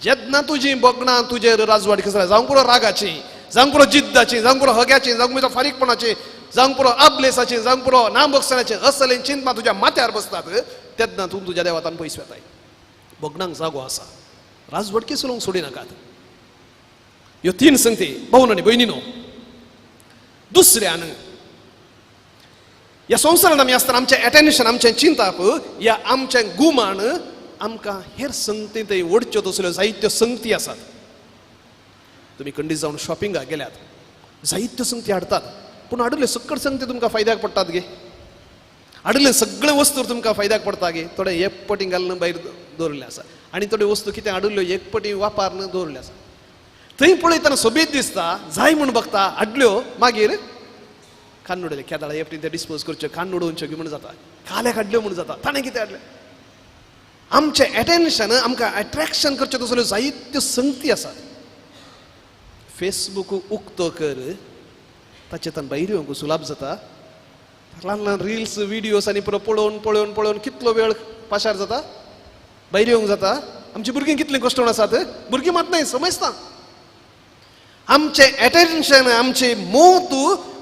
जेन्ना तुजी भोगणां तुजेर राजवाड कसल्या जावंक पुरो रागाची जावंक पुरो जिद्दाची जावंक पुरो हग्याची जावंक पुरो फारीकपणाची जावंक पुरो आबलेसाची जावंक पुरो नाबक्षणाची असले चिंतपा तुज्या माथ्यार बसतात तेन्ना तूं तुज्या देवातान पयस वेताय. भोगणांक जागो आसा राजवटकी चलोवंक सोडिनाकात. ह्यो तीन संगती भावन आनी भयणीनो. दुसऱ्यान ह्या संवसारांत आमी आसतना आमचें एटेन्शन आमचें चिंताप ह्या आमचें गुमान आमकां हेर संगती थंय ओडच्यो तसल्यो जायत्यो संगती आसात. तुमी खंडीत जावन शॉपिंगाक गेल्यात जायत्यो संगती हाडटात पूण हाडिल्ल्यो सकट संगती तुमकां फायद्याक पडटात गे. हाडिल्ले सगळे वस्तू तुमकां फायद्याक पडटा गे. थोडे एक पटी घालून भायर दवरिल्ले आसा आनी थोड्यो वस्तू कितें हाडिल्ल्यो एक पटी वापरून दवरिल्ले आसा. थंय पळयतना सोबीत दिसता जाय म्हूण बघता हाडल्यो मागीर कान उडयले केदाळा एकटी ते डिस्पोज करच्यो कान उडोवच्यो म्हूण जाता काल्याक हाडल्यो म्हूण जाता ताणें कितें हाडलें. आमचें एटेन्शन आमकां एट्रेक्शन करच्यो तसल्यो जायत्यो संगती आसात. फेसबूक उक्तो कर ताचें भायर येवंक सुलाभ जाता. ल्हान ल्हान रिल्स व्हिडियोज आनी पुरो पळोवन पळोवन पळोवन कितलो वेळ पाशार जाता, भायर येवंक जाता. आमची भुरगीं कितलीं कश्टण आसात, भुरगीं मात न्हय समजता. आमचें एटेन्शन, आमची मोत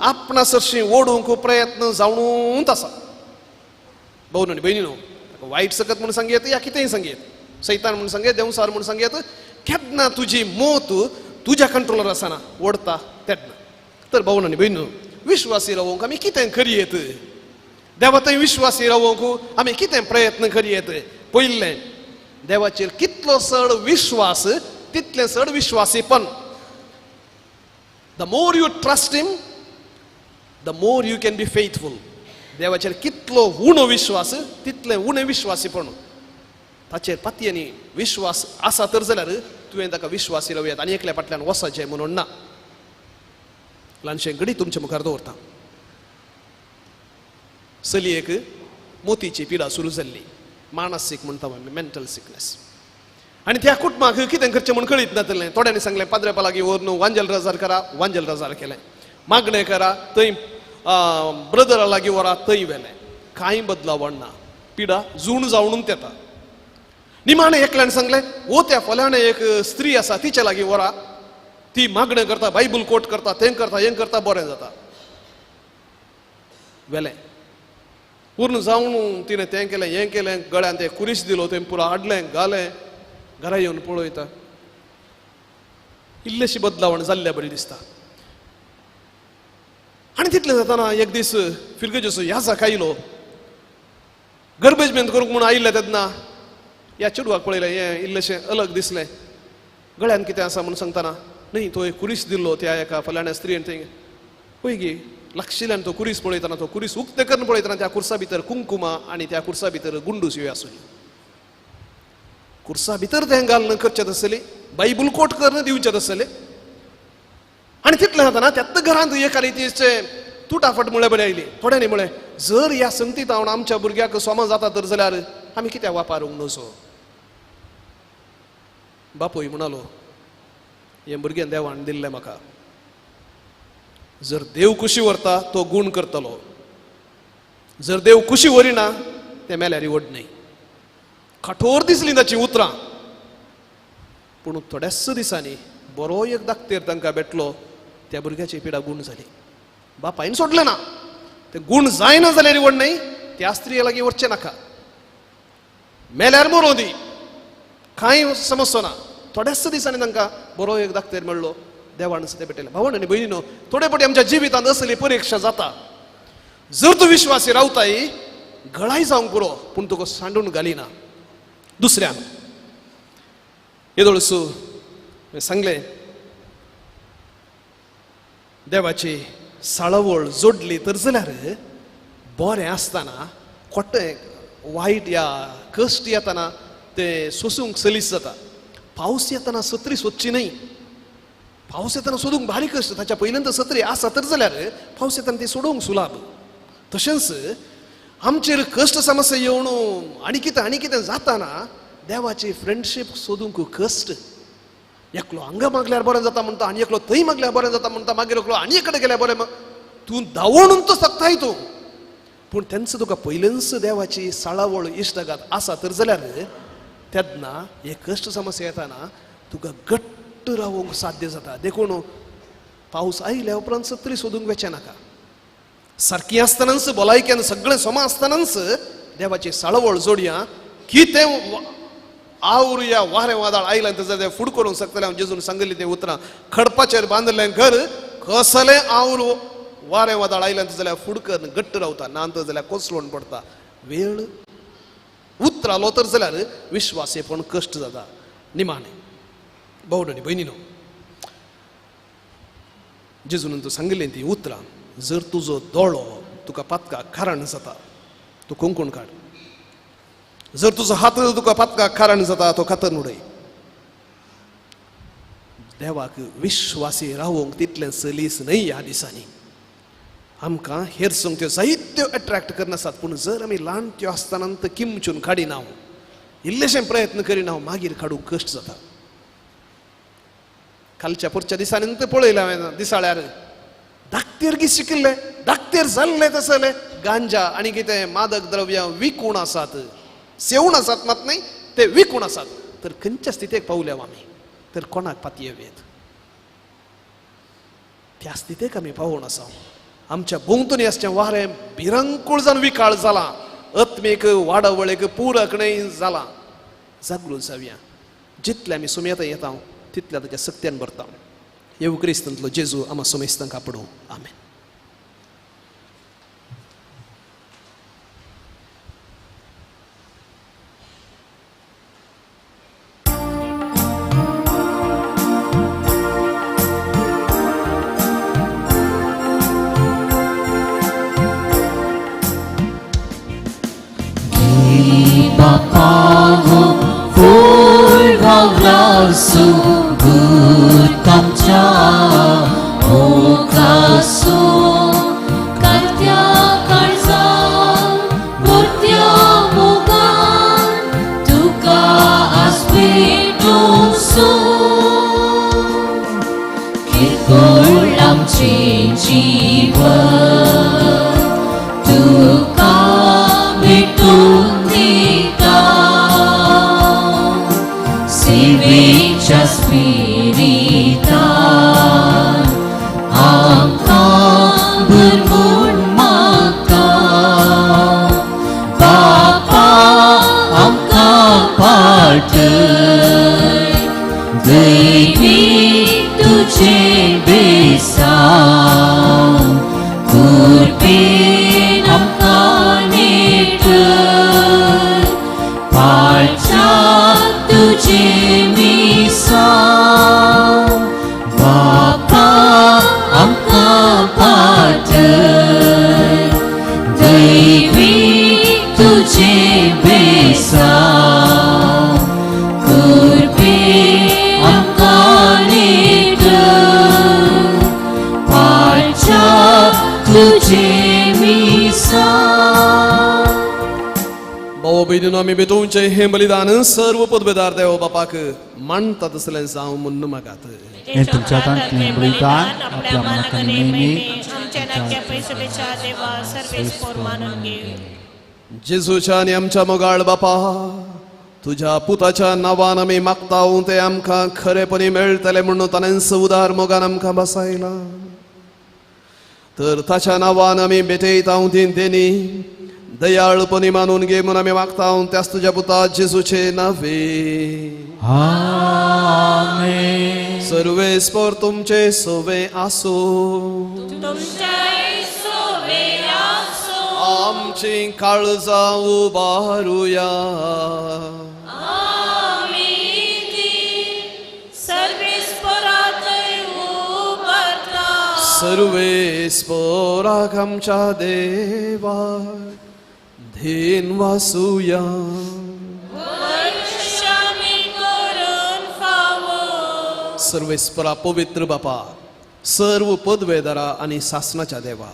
आपणा सरशी ओडूंक प्रयत्न जावनूच आसा. भाव आनी भयणी न्हू, वायट सकत म्हूण सांगयत या कितेंय सांगयत, सैतान म्हूण सांगयत, देंवसार म्हूण सांगयत, केन्ना तुजी मोत तुज्या कंट्रोलर आसना ओडता तेन्ना. तर भाव आनी भयणी न्हू, विश्वासी रावूंक आमी कितें करयेत, देवा थंय विश्वासी रावूंक आमी कितें प्रयत्न करयेत. पयलें, देवाचेर कितलो चड विश्वास तितलें चड विश्वासीपण. The more you trust him, the more you can be faithful. देवाचेर कितलो उणो विश्वास तितलें उणें विश्वासीपण. ताचेर पातयेनी विश्वास आसा तर जाल्यार तुवें ताका विश्वासी रावयात आनी एकल्या फाटल्यान वचचें म्हणून ना. ल्हानशें घडी तुमचे मुखार दवरता. चलयेक मोतीची पिडा सुरू जाल्ली, मानसीक म्हणटा आमी, मेंटल सिकनेस. आनी त्या कुटुंबाक कितें करचें म्हूण कळीत नासलें. थोड्यांनी सांगलें पाद्रेपा लागीं व्हर न्हू, वांजेल रजार करा, वांजेल रजार केलें, मागणें करा, थंय ब्रदरा लागीं व्हरा, थंय व्हेलें, कांय बदलावण ना, पिडा जूण जावनूच येता. निमाणें एकल्यान सांगलें, ओ त्या फलाणें एक स्त्री आसा तिच्या लागीं व्हरा, ती मागणें करता, बायबल कोट करता, तें करता, हें करता, बरें जाता. वेलें पूर्ण जावन तिणें तें केलें, हें केलें, गळ्यान तें कुरीस दिलो, तें पुरो हाडलें घालें, घरा येवन पळयता इल्लेशी बदलावण जाल्ल्या बरी दिसता. आनी तितलें जाताना एक दीस फिरगेजो याजाक आयलो, गर्बेजमेंत करूंक म्हूण आयिल्लें तेन्ना ह्या चेडवाक पळयलें, हें इल्लेशें अलग दिसलें, गळ्यान कितें आसा म्हूण सांगतना न्हय तो एक कुरीस दिल्लो त्या एका फलाण्या स्त्रियेन, थंय पळय गी लागशिल्ल्यान तो कुरीस पळयतना, तो कुरीस उक्तें करून पळयतना त्या कुर्सा भितर कुंकुमा आनी त्या कुर्सा भितर गुंडूस ह्यो आसली. कुर्सा भितर तें घालून करचें आसली, बायबल कोट करून दिवचें आसलें. आनी तितलें जाताना त्याच घरांत एका रितीचें तुटाफट म्हळ्यार बरें आयली. थोड्यांनी म्हळें, जर ह्या संगतीत हांव आमच्या भुरग्याक सोमा जाता तर जाल्यार आमी कित्याक वापरूंक नजो. बापूय म्हणालो, हें भुरगें देवान दिल्लें म्हाका, जर देव कुशी व्हरता तो गूण करतलो, जर देव कुशी व्हरिना तें मेल्यार व्हड न्हय. कठोर दिसलीं ताचीं उतरां, पूण थोड्याच दिसांनी बरो एक दाक्तेर तांकां भेटलो, त्या भुरग्याची पिडा गूण जाली. बापायन सोडलें ना, तें गूण जायना जाल्यार व्हड न्हय, त्या स्त्रिये लागीं वचचें नाका, मेल्यार मरों दी, कांय समजचो ना. थोड्याच दिसांनी तांकां बरो एक दाक्तेर मेळ्ळो, देवान तें भेटयलें. भावण आनी भयणीनो, थोडे फावटी आमच्या जिवितांत असली परिक्षा जाता. जर तूं विश्वासी रावताय गळाय जावंक पुरो, पूण तुका सांडून घालिना दुसऱ्यान. येदोळसू सांगलें, देवाची साळावळ जोडली तर जाल्यार बरें आसतना खोटें वायट या कश्ट येतना तें सोसूंक सलीस जाता. पावस येतना सत्री सोदची न्हय, पावस येतना सोदूंक भारी कश्ट, ताच्या पयल्यान तर सत्री आसा तर जाल्यार पावस येतना ती सोडोवंक सुलाभ. तशेंच आमचेर कश्ट समस्या येवन आनी कितें आनी कितें जाताना देवाची फ्रेंडशीप सोदूंक कश्ट. एकलो हांगा मागल्यार बरें जाता म्हणटा, आनी एकलो थंय मागल्यार बरें जाता म्हणटा, मागीर एकलो आनी कडेन गेल्यार बरें, तूं धांवोवन तो शकताय तूं, पूण तेंच तुका पयलेंच देवाची साळावळ इश्टागात आसा तर जाल्यार तेन्ना हे कश्ट समस्या येताना तुका घट्ट रावूंक साध्य जाता. देखून पावस आयल्या उपरांत सत्री सोदूंक वचें नाका, सारकी आसतनाच भलायकेन सगळें समा आसतनाच देवाची साळावळ जोडया. कितें आवरुया वारें वादळ आयलें तर तें फूड करूंक शकतलें. हांव जेजून सांगिल्लीं तीं उतरां, खडपाचेर बांदिल्लें घर कसलें आवरू वारें वादळ आयलें जाल्यार फूड करून घट्ट रावता, ना तर जाल्यार कोसळून पडटा. वेळ उतरालो तर जाल्यार विश्वासेपण कश्ट जाता. निमाणें भावण आनी भयणीनो, जेजून तूं सांगिल्लीं तीं उतरां, जर तुजो दोळो तुका पातकाक कारण जाता तूं कुंकूण काड, जर तुजो हात तुका पातकाक कारण जाता तो कातरून उडय. देवाक विश्वासी रावूंक तितलें सलीस न्हय ह्या दिसांनी. आमकां हेर संगत्यो जायत्यो एट्रॅक्ट करनासात, पूण जर आमी ल्हान त्यो आसतना तर किमचून काडिना, इल्लेशें प्रयत्न करिना, मागीर काडूंक कश्ट जाता. कालच्या पुरच्या दिसांनी तर पळयलें हांवें दिसाळ्यार, धाकतेर गी शिकिल्ले, धाकतेर जाल्ले तसले गांजा आनी कितें मादक द्रव्यां विकून आसात, सेवून आसात मात न्हय, ते विकून आसात. तर खंयच्या स्थितेक पावल्या आमी? तर कोणाक पातयेत? त्या स्थितेक आमी पावून आसा. आमच्या भोंवतणी आसचें वारें भिरंकूळ जावन विकाळ जालां, आत्मीक वाडावळीक पूरक न्हय जालां. जागृत जावया. जितले आमी सुमेता येता तितल्या ताच्या सक्त्यान भरता. येवू क्रिस्तांतलो जेजू आमा सुमेस्तांक आपडूं. आमेन. हे बलिदान सर्व पदवेदार देव बापाक मानता तसलें जावं म्हूण मागात. हें तुमच्या हातांतलें बलिदान आपल्या मनाक नेहमी जेजूच्या आनी आमच्या मोगाळ बापा, तुज्या पुताच्या नांवान आमी मागता तें आमकां खरेपणी मेळटलें म्हणून ताणेंच उदार मोगान आमकां बसायला. तर ताच्या नांवान आमी भेटयता ती देणी दयाळपणी मानून घे म्हणून आमी मागता त्याच तुज्या पुता जेजूचे नावे. आमेन. सर्वेस्पर तुमचे सोवे आसूं. आमची काळजां उबारुया. सर्वेस्पराक आमच्या देवा धीन वासुया. सर्वेस्परा पवित्र बापा, सर्व पदवेदारा आनी सासनाच्या देवा,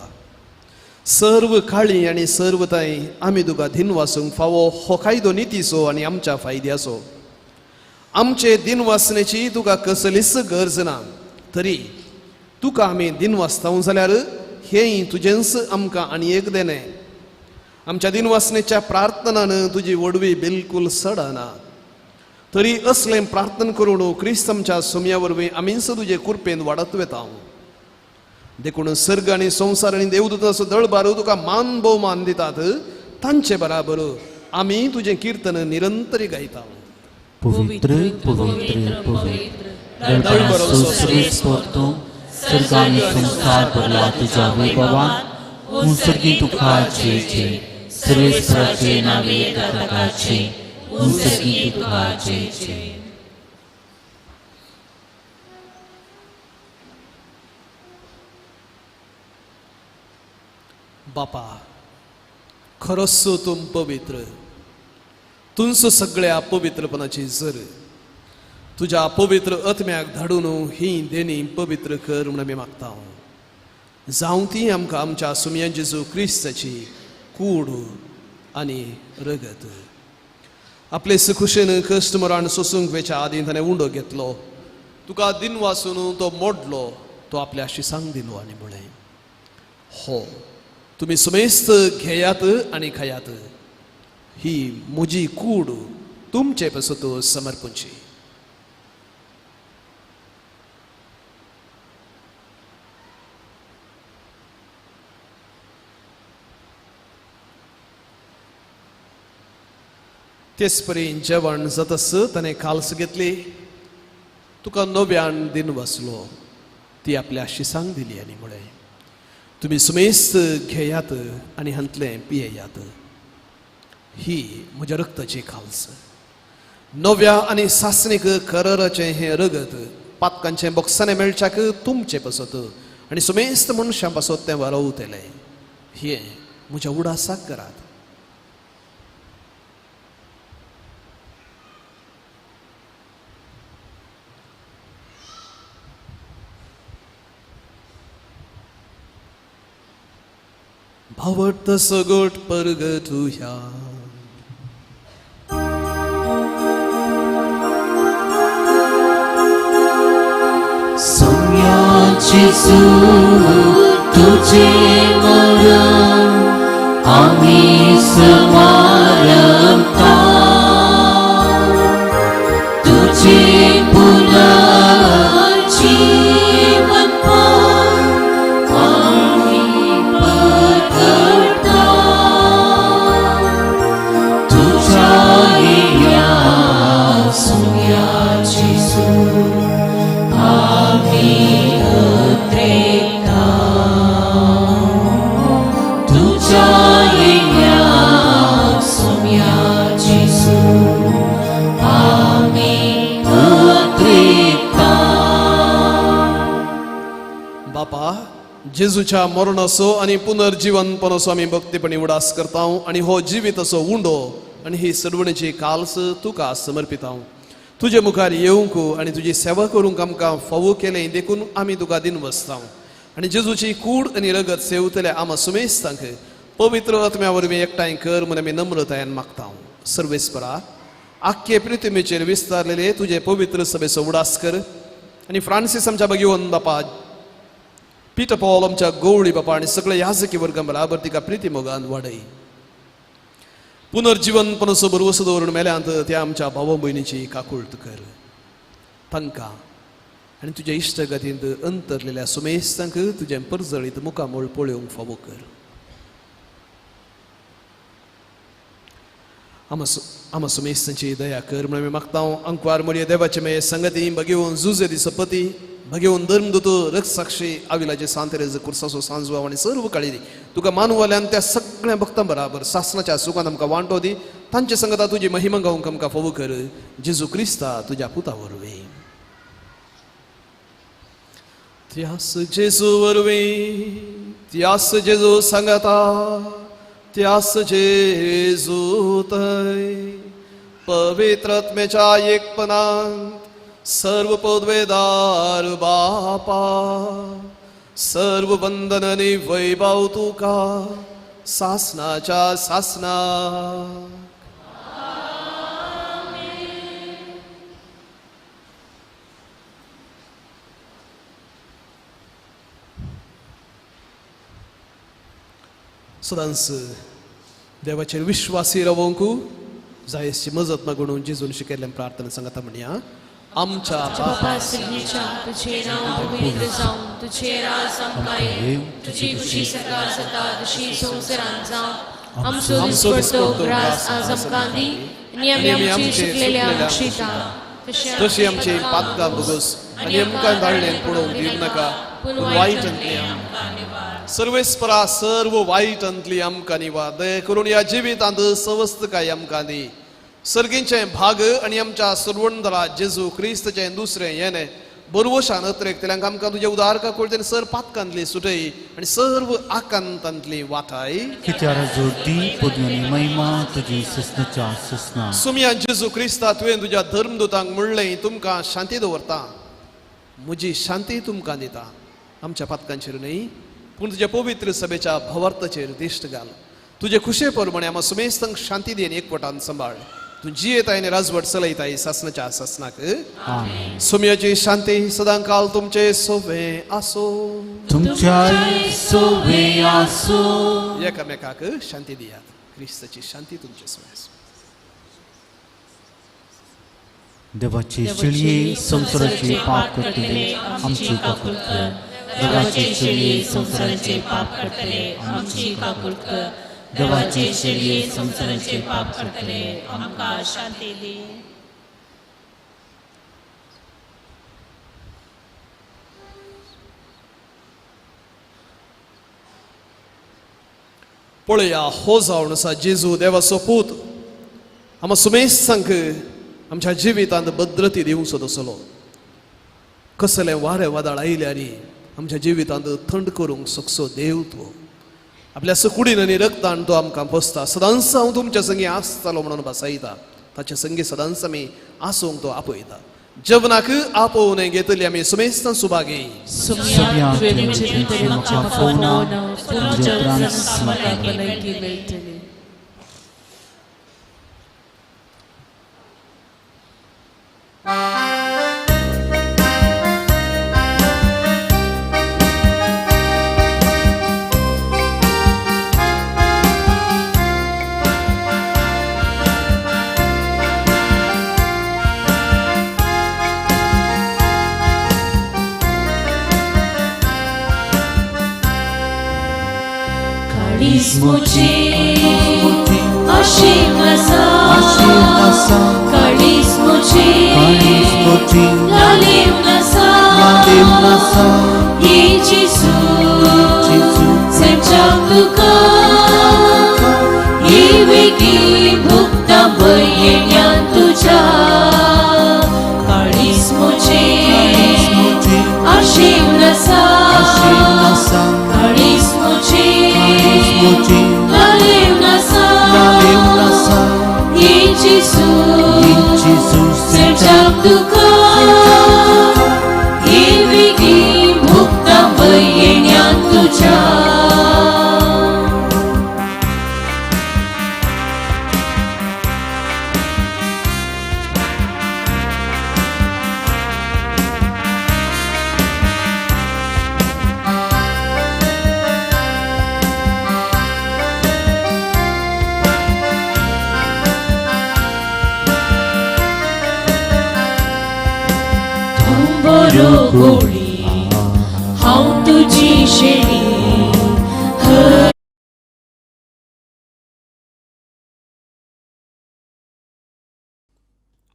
सर्व काळी आनी सर्व ताई आमी तुका धीन वासूंक फावो हो कायदो नितीचो आनी आमच्या फायद्याचो. आमचे दिन वासनेची तुका कसलीच गरज ना, तरी तुका आमी दिन वाचता जाल्यार हें तुजेंच आमकां आनी एक देणें. आमच्या दिनवासनेच्या प्रार्थनान तुजी वडवी बिलकुल सडना, तरी असलें प्रार्थना करून क्रिस्त आमच्या सोम्या वरवीं आमीच तुजे कुरपेन वाडत वेता. देखून सर्ग आनी संवसार आनी देवदूताचो दळबार तुका मान भोवमान दितात, तांचे बराबर आमी तुजें कीर्तन निरंतरी गायता. पवित्र पवित्र पवित्र सर्ग आनी संवसार भरला तुज्या वैभवान. उंसर्गी तुका जय जय. सर्वेस्पराचे नावे ताकाचे उंसर्गी तुका जय जय. बापा, खरोच तूं पवित्र, तुंच सगळ्या पवित्रपणाची जर. तुज्या पवित्र आत्म्याक धाडून ही देणी पवित्र कर म्हूण आमी मागता. जावं ती आमकां आमच्या सुमया जेजू क्रिस्ताची कूड आनी रगत. आपले सुखुशेन कश्ट मरण सोसूंक वेच्या आदीं ताणें उंडो घेतलो, तुका दिन वासून तो मोडलो, तो आपल्या शिसांक दिलो आनी म्हळें, हो तुमी सुमेस्त घेयात आनी खायात. ही म्हजी कूड तुमचे पासत समर्पणची. तेच परी जेवण जातस ताणें काल्स घेतली, तुका नव्यान दिन वसलो, ती आपल्या शिसांक दिली आनी म्हळें, तुमी सुमेस्त घेयात आनी हांतलें पियेयात. ही म्हज्या रक्ताची खाल्स, नव्या आनी सासणीक कराराचें हें रगत पातकांचें बोक्साणें मेळच्याक तुमचे पासत आनी सुमेस्त मनशां पासत तें वारवतलें. हें म्हज्या उडासाक करात. भावट सगट परगटुया. सोम्या जेजू तुझे मरण आमी समारंभता, तुझे पुनर्जीवन आमी परगटता, तुझ्या येण्या सोम्या जेजू आमी उतरेता, तुझ्या येण्या सोम्या जेजू आमी उतरेता. बापा, जेजूच्या मरणाचो आनी पुनर्जीवनपणाचो आमी भक्तीपणी उडास करता आनी हो जिविताचो उंडो आनी ही सरवणेची काल्स तुका समर्पिता. तुजे मुखार येवंक आनी तुजी सेवा करूंक आमकां फावो केलें देखून आमी तुका दिन बसता. आनी जेजूची कूड आनी रगत सेवतल्या आमा सुमेस्तांक पवित्र आत्म्या वरवीं एकठांय कर म्हूण आमी नम्रतायेन मागता. सर्वेस्परा, आख्खे पृथ्वीचेर विस्तारलेले तुजे पवित्र सभेचो उडास कर आनी फ्रांसीस आमच्या भगिवन बापा, पीटर पॉल आमच्या गवळी बापा आनी सगळे याजकी वर्गां बराबर तिका प्रिती मोगान वाडय. पुनर्जीवनपणाचो भरवसो दवरून मेल्यांत त्या आमच्या भाव भयणीची काकुळट कर. तांकां आनी तुज्या इश्टगतींत अंतरलेल्या सुमेस्तांक तुजें परजळीत मुखामळ पळोवंक फावो कर. आमा सुमेस्तांची दया कर म्हूण आमी मागता. अंकवार मोरये देवाचे मेये संगती भगेवन जुजे दिसपती भगेवन धर्मदूत रक्षसाक्षी आविलाचे सांतेरेज कुर्साचो सांजवा आनी सर्व काळी तुका मानवाल्यान त्या सगळ्या भक्तां बराबर सासनाच्या सुखान आमकां वांटो दी. तांचे संगता तुजी महिमा गावंक आमकां फावो कर. जेजू क्रिस्ता तुज्या पुता वरवीं. त्यास जेजू वरवीं, त्यास जेजू सांगता, त्यास जेजू थंय पवित्र आत्म्याच्या एकपणांत सर्व पदवेदार बापा, सर्व वंदन आनी वैभव तुका सासनाच्या सासना. सदांच देवाचेर विश्वासी रावंक जायची मजत मागून जेजून शिकयल्ल्यान प्रार्थना सांगता म्हणया. आमच्या बापा सर्गीच्या, तुझे नांव पवित्र जावं, तुझे राज आमकां येवं, तुजी खुशी सकाळ जाता तशी संवसारांत जावं. आमचो दिसपडतो ग्रास आज आमकां दी आनी आमी आमची चुकलेल्या बक्षिता तशी आमची पातकां भोगस आनी आमकां धाडलें पळोवंक दिवं नाका, पूण वायटांतली आमकां. सर्वेस्परा, सर्व वायटांतली आमकां निवार. दया करून ह्या जिवितांत सवस्तकाय आमकां दी. सर्गींचें भाग आनी आमच्या सर्वंदरा जेजू क्रिस्तचें दुसरें येणें बरवशान अत्रेकतल्यांक आमकां तुज्या उदार काकुळतेन सर पातकांतली सुटय आनी सर्व आकांतांतली वाटाय. कित्याक जोडी पदवी आनी महिमा तुजी ससनाच्या ससना. सुमया जेजू क्रिस्ता, तुवें तुज्या धर्मदूतांक म्हणलें, तुमकां शांती दवरता, म्हजी शांती तुमकां दिता. आमच्या पातकांचेर न्हय पूण तुज्या पवित्र सभेच्या भावार्थाचेर दिश्ट घाल. तुजे खुशे प्रमाणे आमकां सुमेस्तांक शांती दी आनी एकवटान सांबाळ. तूं जियेताय आनी राजवट चलयताय सासनाच्या सासनाक. सोम्याची शांती सदांकाल तुमचे सोवे आसो. तुमच्या सोवे आसो. एकामेकाक शांती दियात. क्रिस्ताची शांती तुमचे सोवे आसो. देवाची शेळये संवसाराचे पाप करतले आमची काकूळ कर. देवाची शेळये संवसाराचे पाप करतले आमची काकूळ कर. देवाचे शेळये संवसाराचे पाप करतले आमकां शांती दी. पळया हो जावन आसा जेजू देवाचो पूत आमकां सुमेस्तांक आमच्या जिवितांत भद्रती दिवचो तसलो. कसलें वारें वादळ आयलें आनी आमच्या जिवितांत थंड करूंक शकचो देव तो. आपल्या सुकुडीन आनी रक्तान तो आमकां पोसता. सदांच हांव तुमच्या संगी आसतालो म्हणून बसयता. ताचे संगी सदांच आमी आसूंक तो आपयता. जेवणाक आपोवन घेतली आमी सुमेस्तान सुभागी.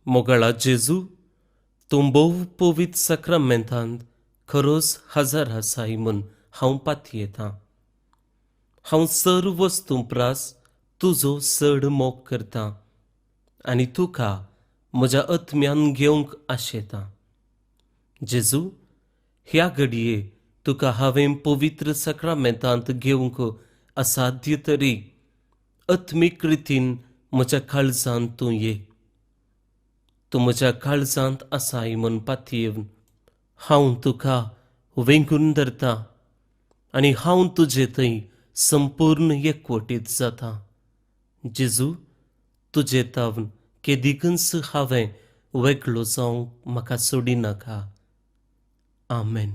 मोगाळा जेजू, तूं भोव पवित्र साक्रामेंतांत खरोच हजर आसाय म्हूण हांव पातयेतां. हांव सर्व वस्तूं प्रास तुजो चड मोग करतां आनी तुका म्हज्या आत्म्यान घेवंक आशेतां. जेजू, ह्या घडये तुका हांवें पवित्र साक्रामेंतांत घेवंक असाध्य तरी आत्मीक रितीन म्हज्या काळजांत तूं ये. तूं म्हज्या काळजांत आसाय म्हूण पातयेवन हांव तुका वेंगून धरतां आनी हांव तुजे थंय संपूर्ण एकवटीत जाता. जेजू, तुजे तावन केदिकूच हांवें वेगळो जावंक म्हाका सोडिनाका. आमेन.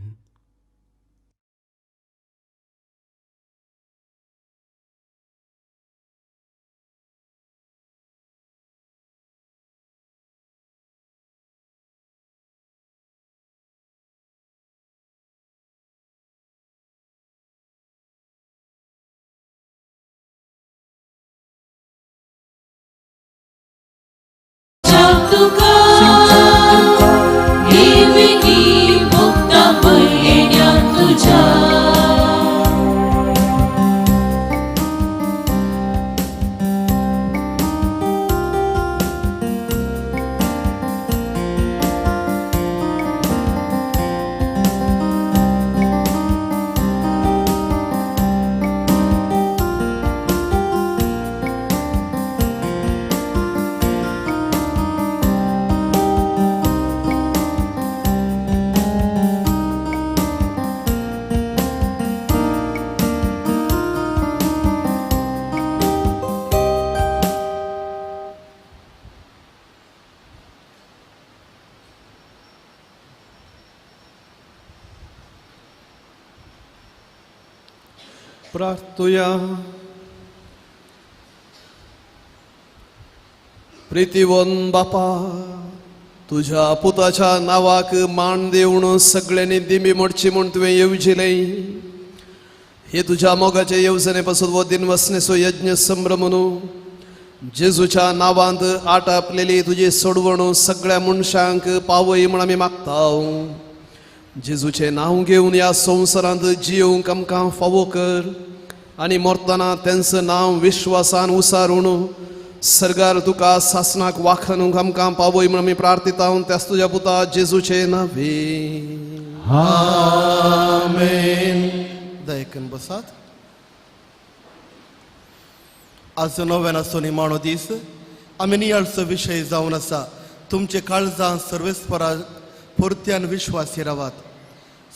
तुका ही विधी मुक्ता. प्रार्थुया. प्रितीवन बापा, तुझ्या पुताच्या नावाक मान दिवन सगळ्यांनी दिमी मोडची म्हूण तुवें येवजिलें. हे तुझ्या मोगाचे येवजणे पासून वो दिनवसनेचो यज्ञ संभ्रमणू जेजूच्या नावांत आटापलेली तुजी सोडवणू सगळ्या मनशांक पावय म्हूण आमी मागता. जेजूचें नांव घेवन ह्या संवसारांत जियोवंक आमकां फावो कर आनी मरतना तेंचो नांव विश्वासान उसारून सरगार तुका सासनाक वाखणूक आमकां पावय म्हूण आमी प्रार्थिता. त्याच तुज्या पुता जेजूचे नावे आमेन. दयेकन बसात. आज नव्यानाचो निमाणो दीस. आमी नियाळचो विशय जावन आसा तुमचे काळजां सर्वेस्परा परत्यान विश्वासी रावात.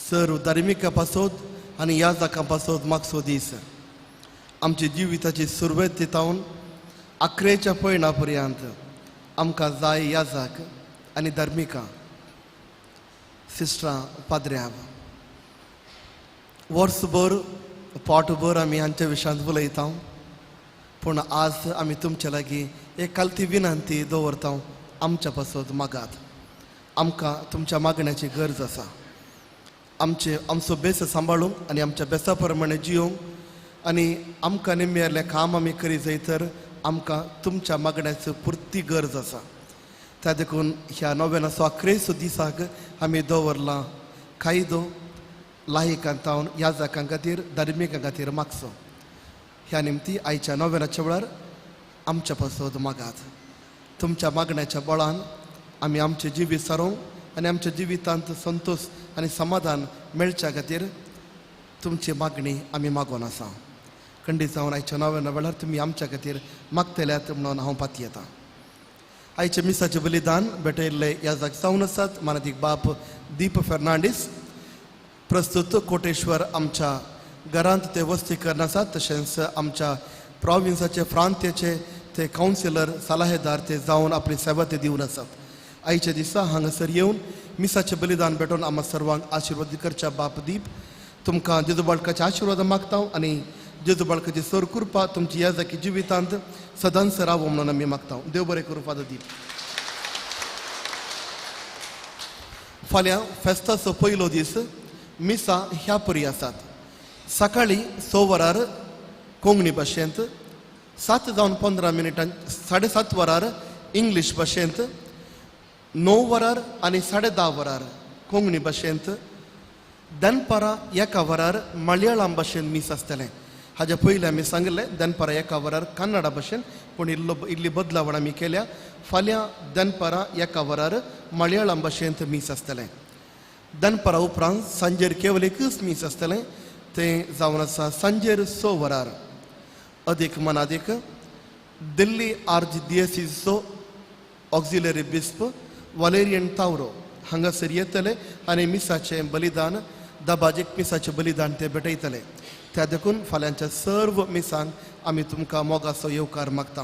सर्व धार्मिका पासत आनी याजकां पासत मागचो दीस. आमच्या जिविताची सुरवेत दितावन आखरेच्या पयणा पर्यंत आमकां जाय याजक आनी धार्मिकां, सिस्टरां, पाद्र्यांव. वर्सभर पोटभर आमी हांच्या विशयांत उलयता, पूण आज आमी तुमचे लागीं एक कालती विनंती दवरता, आमच्या पासत मागात. आमकां तुमच्या मागण्याची गरज आसा. आमचे आमचो बेस सांबाळूंक आनी आमच्या बेसा प्रमाणे जियोंक आनी आमकां निम्म्यालें काम आमी करी जाय तर आमकां तुमच्या मागण्याची पुरती गरज आसा. त्या देखून ह्या नव्यानाचो अक्रेसो दिसाक आमी दवरला कायदो लायकां तावन याजकां खातीर धार्मिकां खातीर मागचो. ह्या निमती आयच्या नव्यानाच्या वेळार आमच्या पासत मागात. तुमच्या मागण्याच्या बळान आमी आमचें जिवीत सारोवंक आनी आमच्या जिवितांत संतोश आनी समाधान मेळच्या खातीर तुमची मागणी आमी मागोन आसा. खंडीत जावन आयच्या नव्याना वेळार तुमी आमच्या खातीर मागतल्यात म्हणून हांव पातयेतां. आयच्या मिसाचें बलिदान भेटयल्ले याजक जावन आसात मानादीक बाप दीप फेर्नांडीस, प्रस्तुत कोटेश्वर आमच्या घरांत ते वस्ती करनासात, तशेंच आमच्या प्रोविन्साचे प्रांत्याचे ते कावन्सिलर सलाहेदार ते जावन आपली सेवा ते दिवन आसात. आयच्या दिसा हांगासर येवन मिसाचें बलिदान भेटोवन आमकां सर्वांक आशिर्वाद करच्या बाप दीप तुमकां जेजू बाळकाचे आशिर्वाद मागता आनी जेजू बाळकाची सर कृपा तुमची याजकी जिवितांत सदांच रावो म्हणून आमी मागता. देव बरें करूं फादर दीप. फाल्यां फेस्ताचो पयलो दीस. मिसां ह्या परी आसात. सकाळीं 6 वरार कोंकणी भाशेंत, 7:15 7:30 वरार इंग्लीश भाशेंत, 9 वरार आनी 10:30 वरार कोंकणी भाशेंत, दनपारां 1 वरार मलयाळम भाशेंत मीस आसतलें. हाज्या पयलीं आमी सांगिल्लें दनपारां 1 वरार कन्नडा भाशेन, पूण इल्लो इल्ली बदलावण आमी केल्या. फाल्यां दनपारां 1 वरार मलयाळम भाशेंत मीस आसतलें. दनपारां उपरांत सांजेर केवल एकूच मीस आसतलें, तें जावन आसा सांजेर 6 वरार. अदीक मनादीक दिल्ली आर्चडियसीचो ऑक्झिलरी बिस्प वालेरियन तावरो हांगासर येतले आनी मिसाचें बलिदान दबाजीक मिसाचें बलिदान ते भेटयतले. त्या देखून फाल्यांच्या सर्व मिसांक आमी तुमकां मोगाचो येवकार मागता.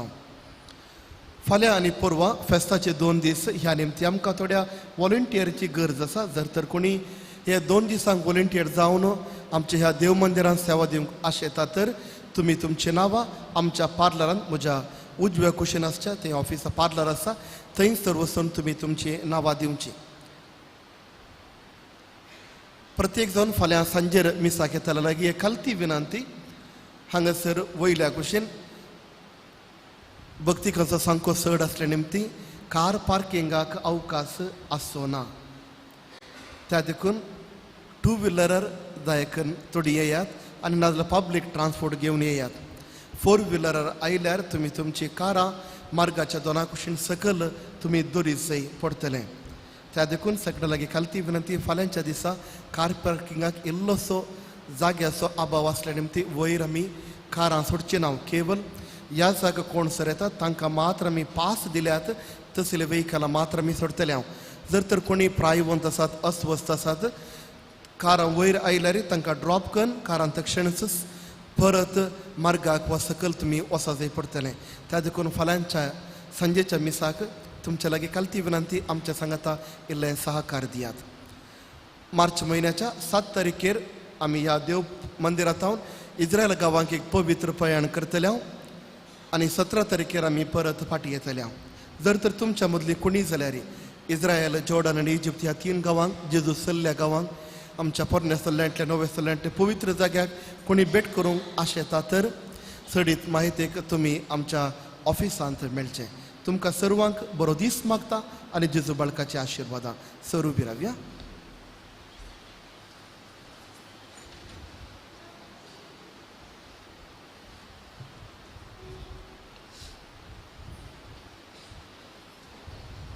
फाल्यां आनी परवां फेस्ताचे 2 दीस. ह्या निमती आमकां थोड्या वॉलंटियरची गरज आसा. जर तर कोणी हे 2 दिसांक वॉलंटियर जावन आमच्या ह्या देव मंदिरांत सेवा दिवंक आशेता तर तुमी तुमची नांवां आमच्या पार्लरांत म्हज्या उजव्या कुशीन आसच्या थंय ऑफिसा पार्लर आसा थंयसर वचून तुमी तुमची नांवां दिवची. प्रत्येक जावन फाल्यां सांजेर मिसाक येतल्या लागीं एक खालती विनंती, हांगासर वयल्या कुशीन भक्तिकांचो सामको चड आसले निमती कार पार्किंगाक अवकाश आसचो ना. त्या देखून टू व्हिलरार दायकन थोडी येयात आनी नाजाल्यार पब्लीक ट्रान्सपोर्ट घेवन येयात. फोर व्हिलरार आयल्यार तुमी तुमची कारां मार्गाच्या दोना कुशीन सकल तुमी दोरी जय पडटलें. त्या देखून सगळ्या लागीं खालती विनंती, फाल्यांच्या दिसा कार पार्किंगाक इल्लोसो जाग्याचो अभाव आसल्या निमती वयर आमी कारां सोडची ना. केवल ह्या जागा कोण सर येतात तांकां मात्र आमी पास दिल्यात तसले वेहिकलां मात्र आमी सोडटले. हांव जर तर कोणी प्रायवंत आसात, अस्वस्थ आसात, कारां वयर आयल्यार तांकां ड्रॉप करून कारां तक्षणच परत मार्गाक वा सकयल तुमी वचा जाय पडटलें. त्या देखून फाल्यांच्या सांजेच्या मिसाक तुमच्या लागीं कालती विनंती, आमच्या सांगाता इल्लें सहकार दियात. मार्च म्हयन्याच्या 7 तारखेर आमी ह्या देव मंदिरांत इस्रायल गांवांक एक पवित्र प्रयाण करतले आनी 17 तारखेर आमी परत फाटीं येतले. जर तर तुमच्या मदली कोणी जाल्यार इस्रायल, जॉर्डन आनी इजिप्त ह्या 3 गांवांक, जेजू सल्ल्या गांवांक, आमच्या पोरण्या सल्ल्यांतल्या नव्या सल्ल्यांतल्या पवित्र जाग्याक कोणी भेट करूंक आशेता तर चडीत माहितीक तुमी आमच्या ऑफिसांत मेळचें. तुमकां सर्वांक बरो दीस मागता आनी जेजू बाळकाचे आशिर्वादां. सर उबी रावया.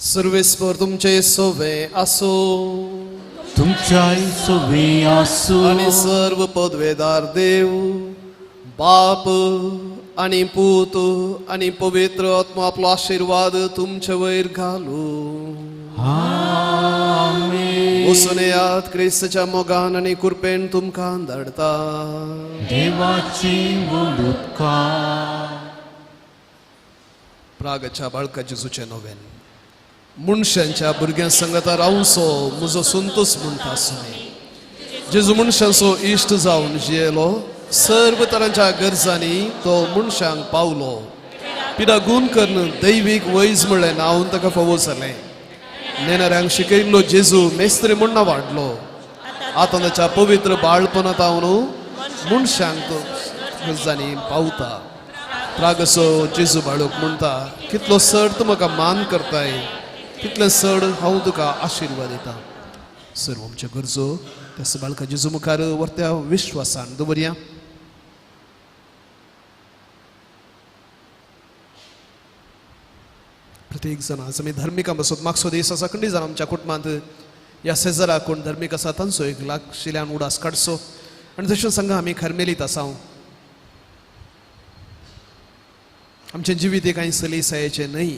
सर्वेस्पर तुमचे सोवे आसो, तुमच्याय सोवे आसो. आनी सर्व पदवेदार देव बाप आनी पूत आनी पवित्र आत्मा आपलो आशिर्वाद तुमचे वयर घालू. आमेन. वचून येयात, क्रिस्ताच्या मोगान आनी कृपेन तुमकां धाडटा. देवाची व्हड उपकार. प्रागच्या बाळका जेजूचें नोवेन. मनशांच्या भुरग्यां संगता रावचो म्हजो संतोस म्हणटा सुने. जेजू मनशांचो इश्ट जावन जियेलो, सर्व तरांच्या गरजांनी तो मनशांक पावलो. पिडा गूण करून दैवीक वैज म्हणलें नांव ताका फावो जालें. नेणाऱ्यांक शिकयल्लो जेजू मेस्त्री म्हूण वाडलो. आतां ताच्या पवित्र बाळपणांत हांव मनशांक तो गरजांनी पावता. प्रागसो जेजू बाळूक म्हणटा, कितलो सड तूं म्हाका मान करताय, तितलें सड हांव तुका आशिर्वाद दिता. सर्व आमच्यो गरजो त्या बाळका जेजू मुखार व्हरत्या विश्वासान दवरया. प्रत्येक जाण आज आमी धार्मिकां पासत मागसो दीस आसा. खंडी जाण आमच्या कुटुंबांत ह्या शेजरा कोण धार्मीक आसा तांचो एक लागशिल्ल्यान उडास काडचो. आनी तशें सांगा आमी खरमेलीत आसा. आमचें जिवीत कांय सलीसायेचें न्हय,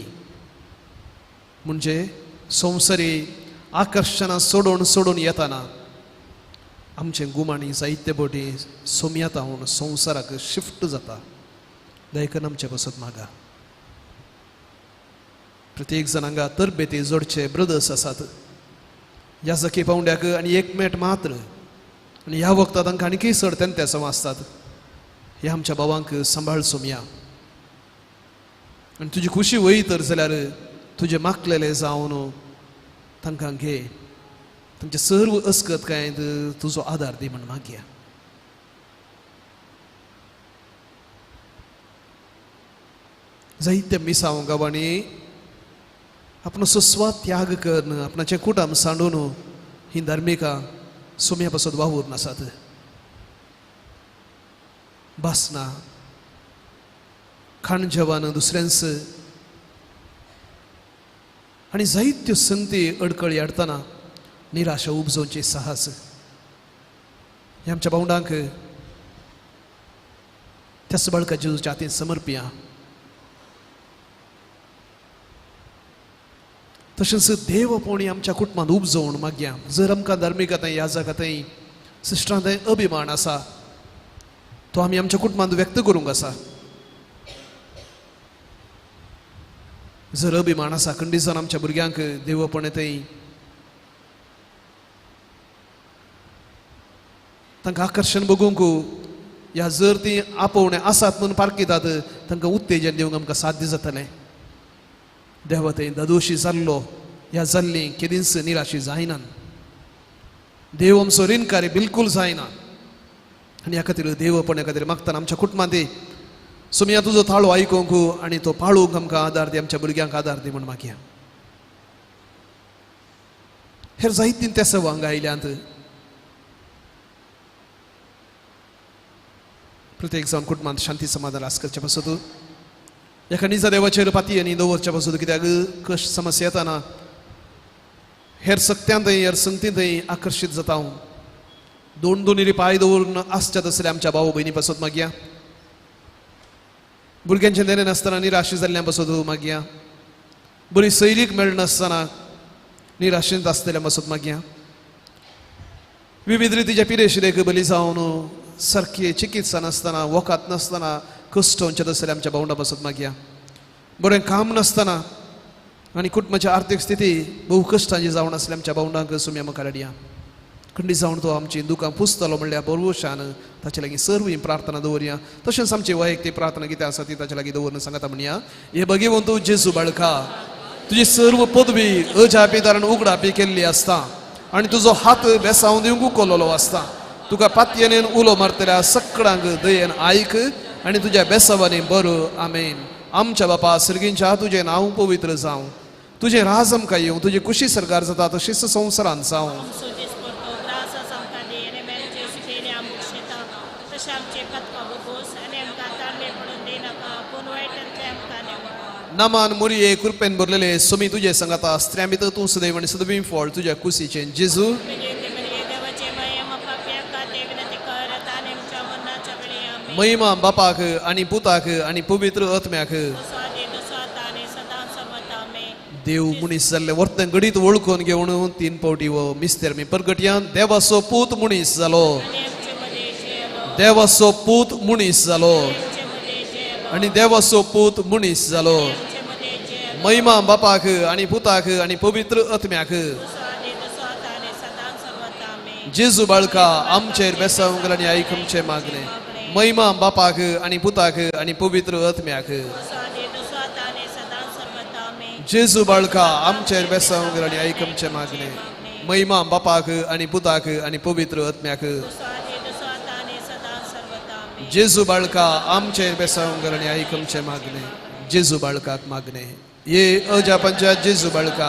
म्हणजे संवसारी आकर्शणां सोडून सोडून येताना आमचें गुमाणी जायते बोटी सोमयाता म्हूण संवसाराक शिफ्ट जाता. दयकन आमचें बसत मागा. प्रत्येक जाण हांगा तरबेती जोडचे ब्रदर्स आसात ह्या सखी पावंड्याक आनी एक मेट मात्र आनी ह्या वखदां तांकां आनीकय चड तेंते आसतात. ह्या आमच्या भावांक सांबाळ सोमया आनी तुजी खुशी वय तर जाल्यार तुजें मागलेलें जावन तांकां घे, तांचे सर्व अस्कत काय तुजो आदार दी म्हण मागया. जायत्या मिसांव गांवांनी आपणाचो स्वत्याग करून आपणाचें कुटुंब सांडून ही धार्मिकां सोम्या पासत वावूर नासात. भासना खाण जेवण दुसऱ्यांच आनी जायत्यो संगती अडकळी हाडटना निराशा उपजोवची साहस हे आमच्या भावंडांक त्याच बाळका जेजूच्या हातीन समर्पिया. तशेंच देव पोणी आमच्या कुटुंबांत उपजोवन मागया. जर आमकां धार्मिक थंय याजक थंय सिस्टरां थंय अभिमान आसा तो आमी आमच्या कुटुंबांत व्यक्त करूंक आसा. जर अभिमान आसा खंडीसान आमच्या भुरग्यांक देवपणे थंय तांकां आकर्शण बगूंक ह्या जर ती आपोवणें आसात म्हणून पारखितात तांकां उत्तेजन दिवंक आमकां साध्य जातलें. देवा थंय दादोशी जाल्लो ह्या जाल्ली केदींच निराशी जायना. देव आमचो रिणकारी बिलकूल जायना आनी ह्या खातीर देवपण्या खातीर मागतना आमच्या कुटुंबांत सोमया तुजो थाळो आयकूंक आनी तो पाळूंक आमकां आदार दी, आमच्या भुरग्यांक आदार दी म्हण मागया. हेर जायतीं त्या सवांग आयल्यांत. प्रत्येक जावन कुटुंबांत शांती समाधान रास करचे पासत एका निजा देवाचेर पाती आनी दवरच्या पासत कित्याक कश्ट समस्या येताना हेर सक्त्यांतय हेर संगतींतय आकर्शीत जाता. हांव दोन दोन पांय दवरून आसच्या तसले आमच्या भाव भयणी पासत मागया. भुरग्यांचें देणें नासतना निराशी जाल्ल्या पासत मागया. बरी सैरीक मेळनासतना निराशेंत आसतल्या पासत मागया. विविध रितीच्या पिरेशिरेक बली जावन सारकी चिकित्सा नासतना वखद नासतना कश्टोवचे तसले आमच्या भावंडा पासत मागया. बरें काम नासतना आनी कुटुंबाची आर्थीक स्थिती भोव कश्टांची जावन आसल्या आमच्या भावंडांक सुम्या मुखार हाडया. खंडीत जावन तो आमची दुकां पुसतलो म्हणल्यार बरोवशान ताचे लागीं सर्व ही प्रार्थना दवरया. तशेंच आमची वैयक्तीक प्रार्थना कितें आसा ती ताचे लागीं दवरून सांगता म्हणया. हे भगवंत जेजू बाळका, तुजी सर्व पदवी अजापीदारान उगडापी केल्ली आसता आनी तुजो हात बेसावन दिवंक उखल्लो आसता. तुका पातयेन उलो मारतल्या सगळ्यांक दयेन आयक आनी तुज्या बेसावांनी बरो. आमेन. आमच्या बापा सर्गींच्या, तुजें नांव पवित्र जावं, तुजें राज आमकां येवं, तुजी कुशी सरकार जाता तशीच संवसारांत जावं. नामान मोरये कृपेन भरलेले सोमी तुजे सांगाता, स्त्रियां भितर तूं सदैव आनी सदैव फळ तुज्या कुशीचें जेजू. महिमा बापाक आनी पुताक आनी पवित्र आत्म्याक. देव मनीस जाल्ले वर्तन घडीत वळखून घेवन 3 फावटी हो मिस्तेर मी परगटयान देवाचो पूत मनीस जालो, देवाचो पूत मनीस जालो आनी देवाचो पूत मनीस जालो. महिमा बापाक आनी पुताक आनी पवित्र आत्म्याक. जेजू बाळका आमचेर बेसावंक आनी आयक आमचें मागणें. महिमा बापाक आनी पुताक आनी पवित्र आत्म्याक. जेजू बाळका आमचेर बेसावंक आनी आयक आमचें मागणें. महिमा बापाक आनी पुताक आनी पवित्र आत्म्याक. जेजू बाळका आमचेर बेसावंक आनी आयक आमचें मागणें. जेजू बाळकाक मागणें. ये अजापांच्या जेजू बाळका,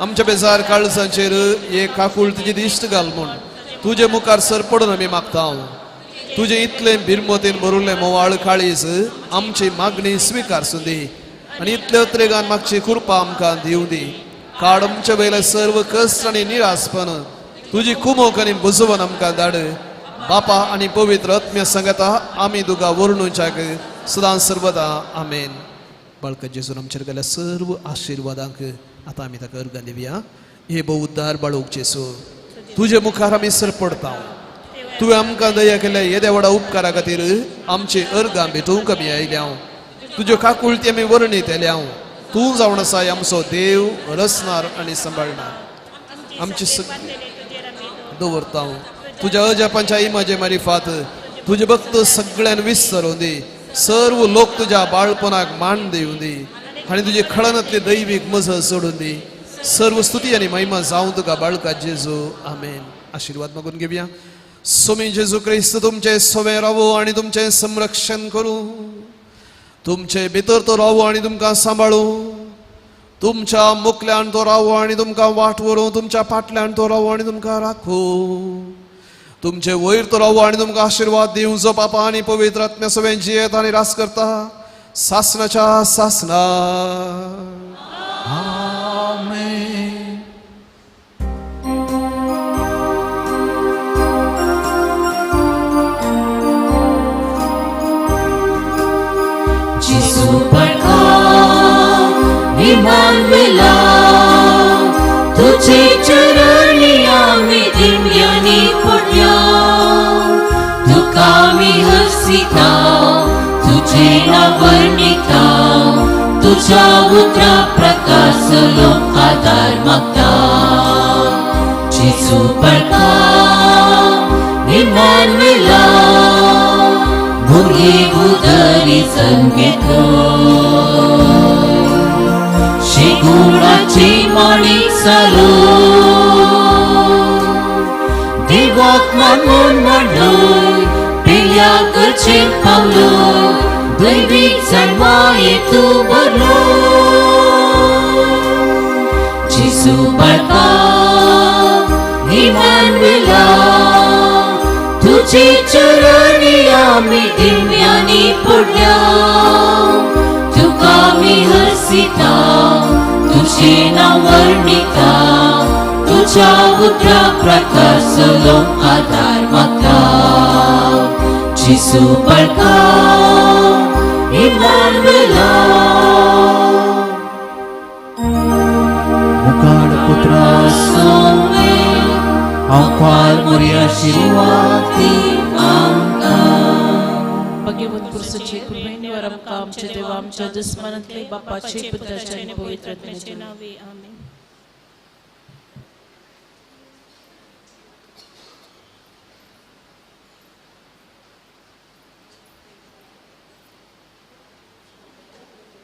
आमच्या बेजार काळजांचेर ये काकूळ तुजी दिश्ट घाल म्हूण तुजे मुखार सर पडून आमी मागता. तुजें इतलें भिरमोतीन भरुल्लें मोवाळ काळीज आमची मागणी स्विकार सुंदी आनी इतले अत्रेगान मागची कृपा आमकां दिवं दी. काड आमचे वयले सर्व कश्ट आनी निरासपण तुजी कुमोक आनी बुजोवन आमकां धाड. बापा आनी पवित्र आत्म्या सांगता आमी तुका वर्णुच्याक सदां सर्वदा. आमेन. बाळका जेजून आमचेर गेल्या सर्व आशिर्वादांक आतां आमी ताका अर्गां दिवया. हे भोव उद्दार बाळूक जेजू, तुजे मुखार आमी सर पडता. तुवें आमकां दया केल्या येद्या व्हडा उपकारा खातीर आमची अर्गां भेटोवंक आमी आयल्या. तुज्यो काकुळती आमी वर्णीत येल्या. तूं जावन आसा आमचो देव, रचणार आनी सांबाळणार. आमची सगळी दवरता तुज्या अजापांच्या इमाजे मारिफात तुजे भक्त सगळ्यान विसरून दी. सर्व लोक तुज्या बाळपणाक मान दिवं दी आनी तुजे खळनांतली दैवीक मजत सोडून दी. सर्व स्तुती आनी महिमा जावं तुका बाळका जेजू. आमेन. आशिर्वाद मागून घेवया. सोमी जेजू क्रिस्त तुमचे सोवे रावो आनी तुमचें संरक्षण करूं. तुमचे भितर तो रावो आनी तुमकां सांबाळूं. तुमच्या मुखल्यान तो रावो आनी तुमकां वाट व्हरूं. तुमच्या फाटल्यान तो रावो आनी तुमकां राखूं. तुमचे वयर तो रावो आनी तुमकां आशिर्वाद दिवं, जो पापा आनी पवित्र आत्म्या सवें जियेत आनी रास करता सासनाच्या सासना. आमेन. जेजू बाळका इमानुएला, तुझे चरणी आमी दिव्यांनी पडल्या. तुका आमी हरसिता, तुझे नांव वर्णिता, तुझ्या उतरा प्रकाश लोक आदार मागता. जेजू बाळका इमानुएला, भुरगे उदरी जल्म घेतलो. शेगुणाची माणिक जालो, देवाक मानून म्हणलोय, पेल्या गरजेक पावलो, दैवीक जाणवाये तूं भरलो. जेजू बाळका इमानुएला, तुझे चरणी आमी दिव्यांनी पडल्या. तुका आमी हरसिता, तुझे नांव वर्णिता, तुझ्या उतरा प्रकाश लोक आदार मागता. जेजू बाळका इमानुएला. मुखार पुत्रा सोवे हांव पार मोरया आशिर्वाद दी आमकां. भगवंत पुरुषाची कृपेन आमकां आमच्या देवा आमच्या दुस्मानांतले बापाचे पुत्राचे आनी पवित्र आत्म्याचे नांवे. आमेन.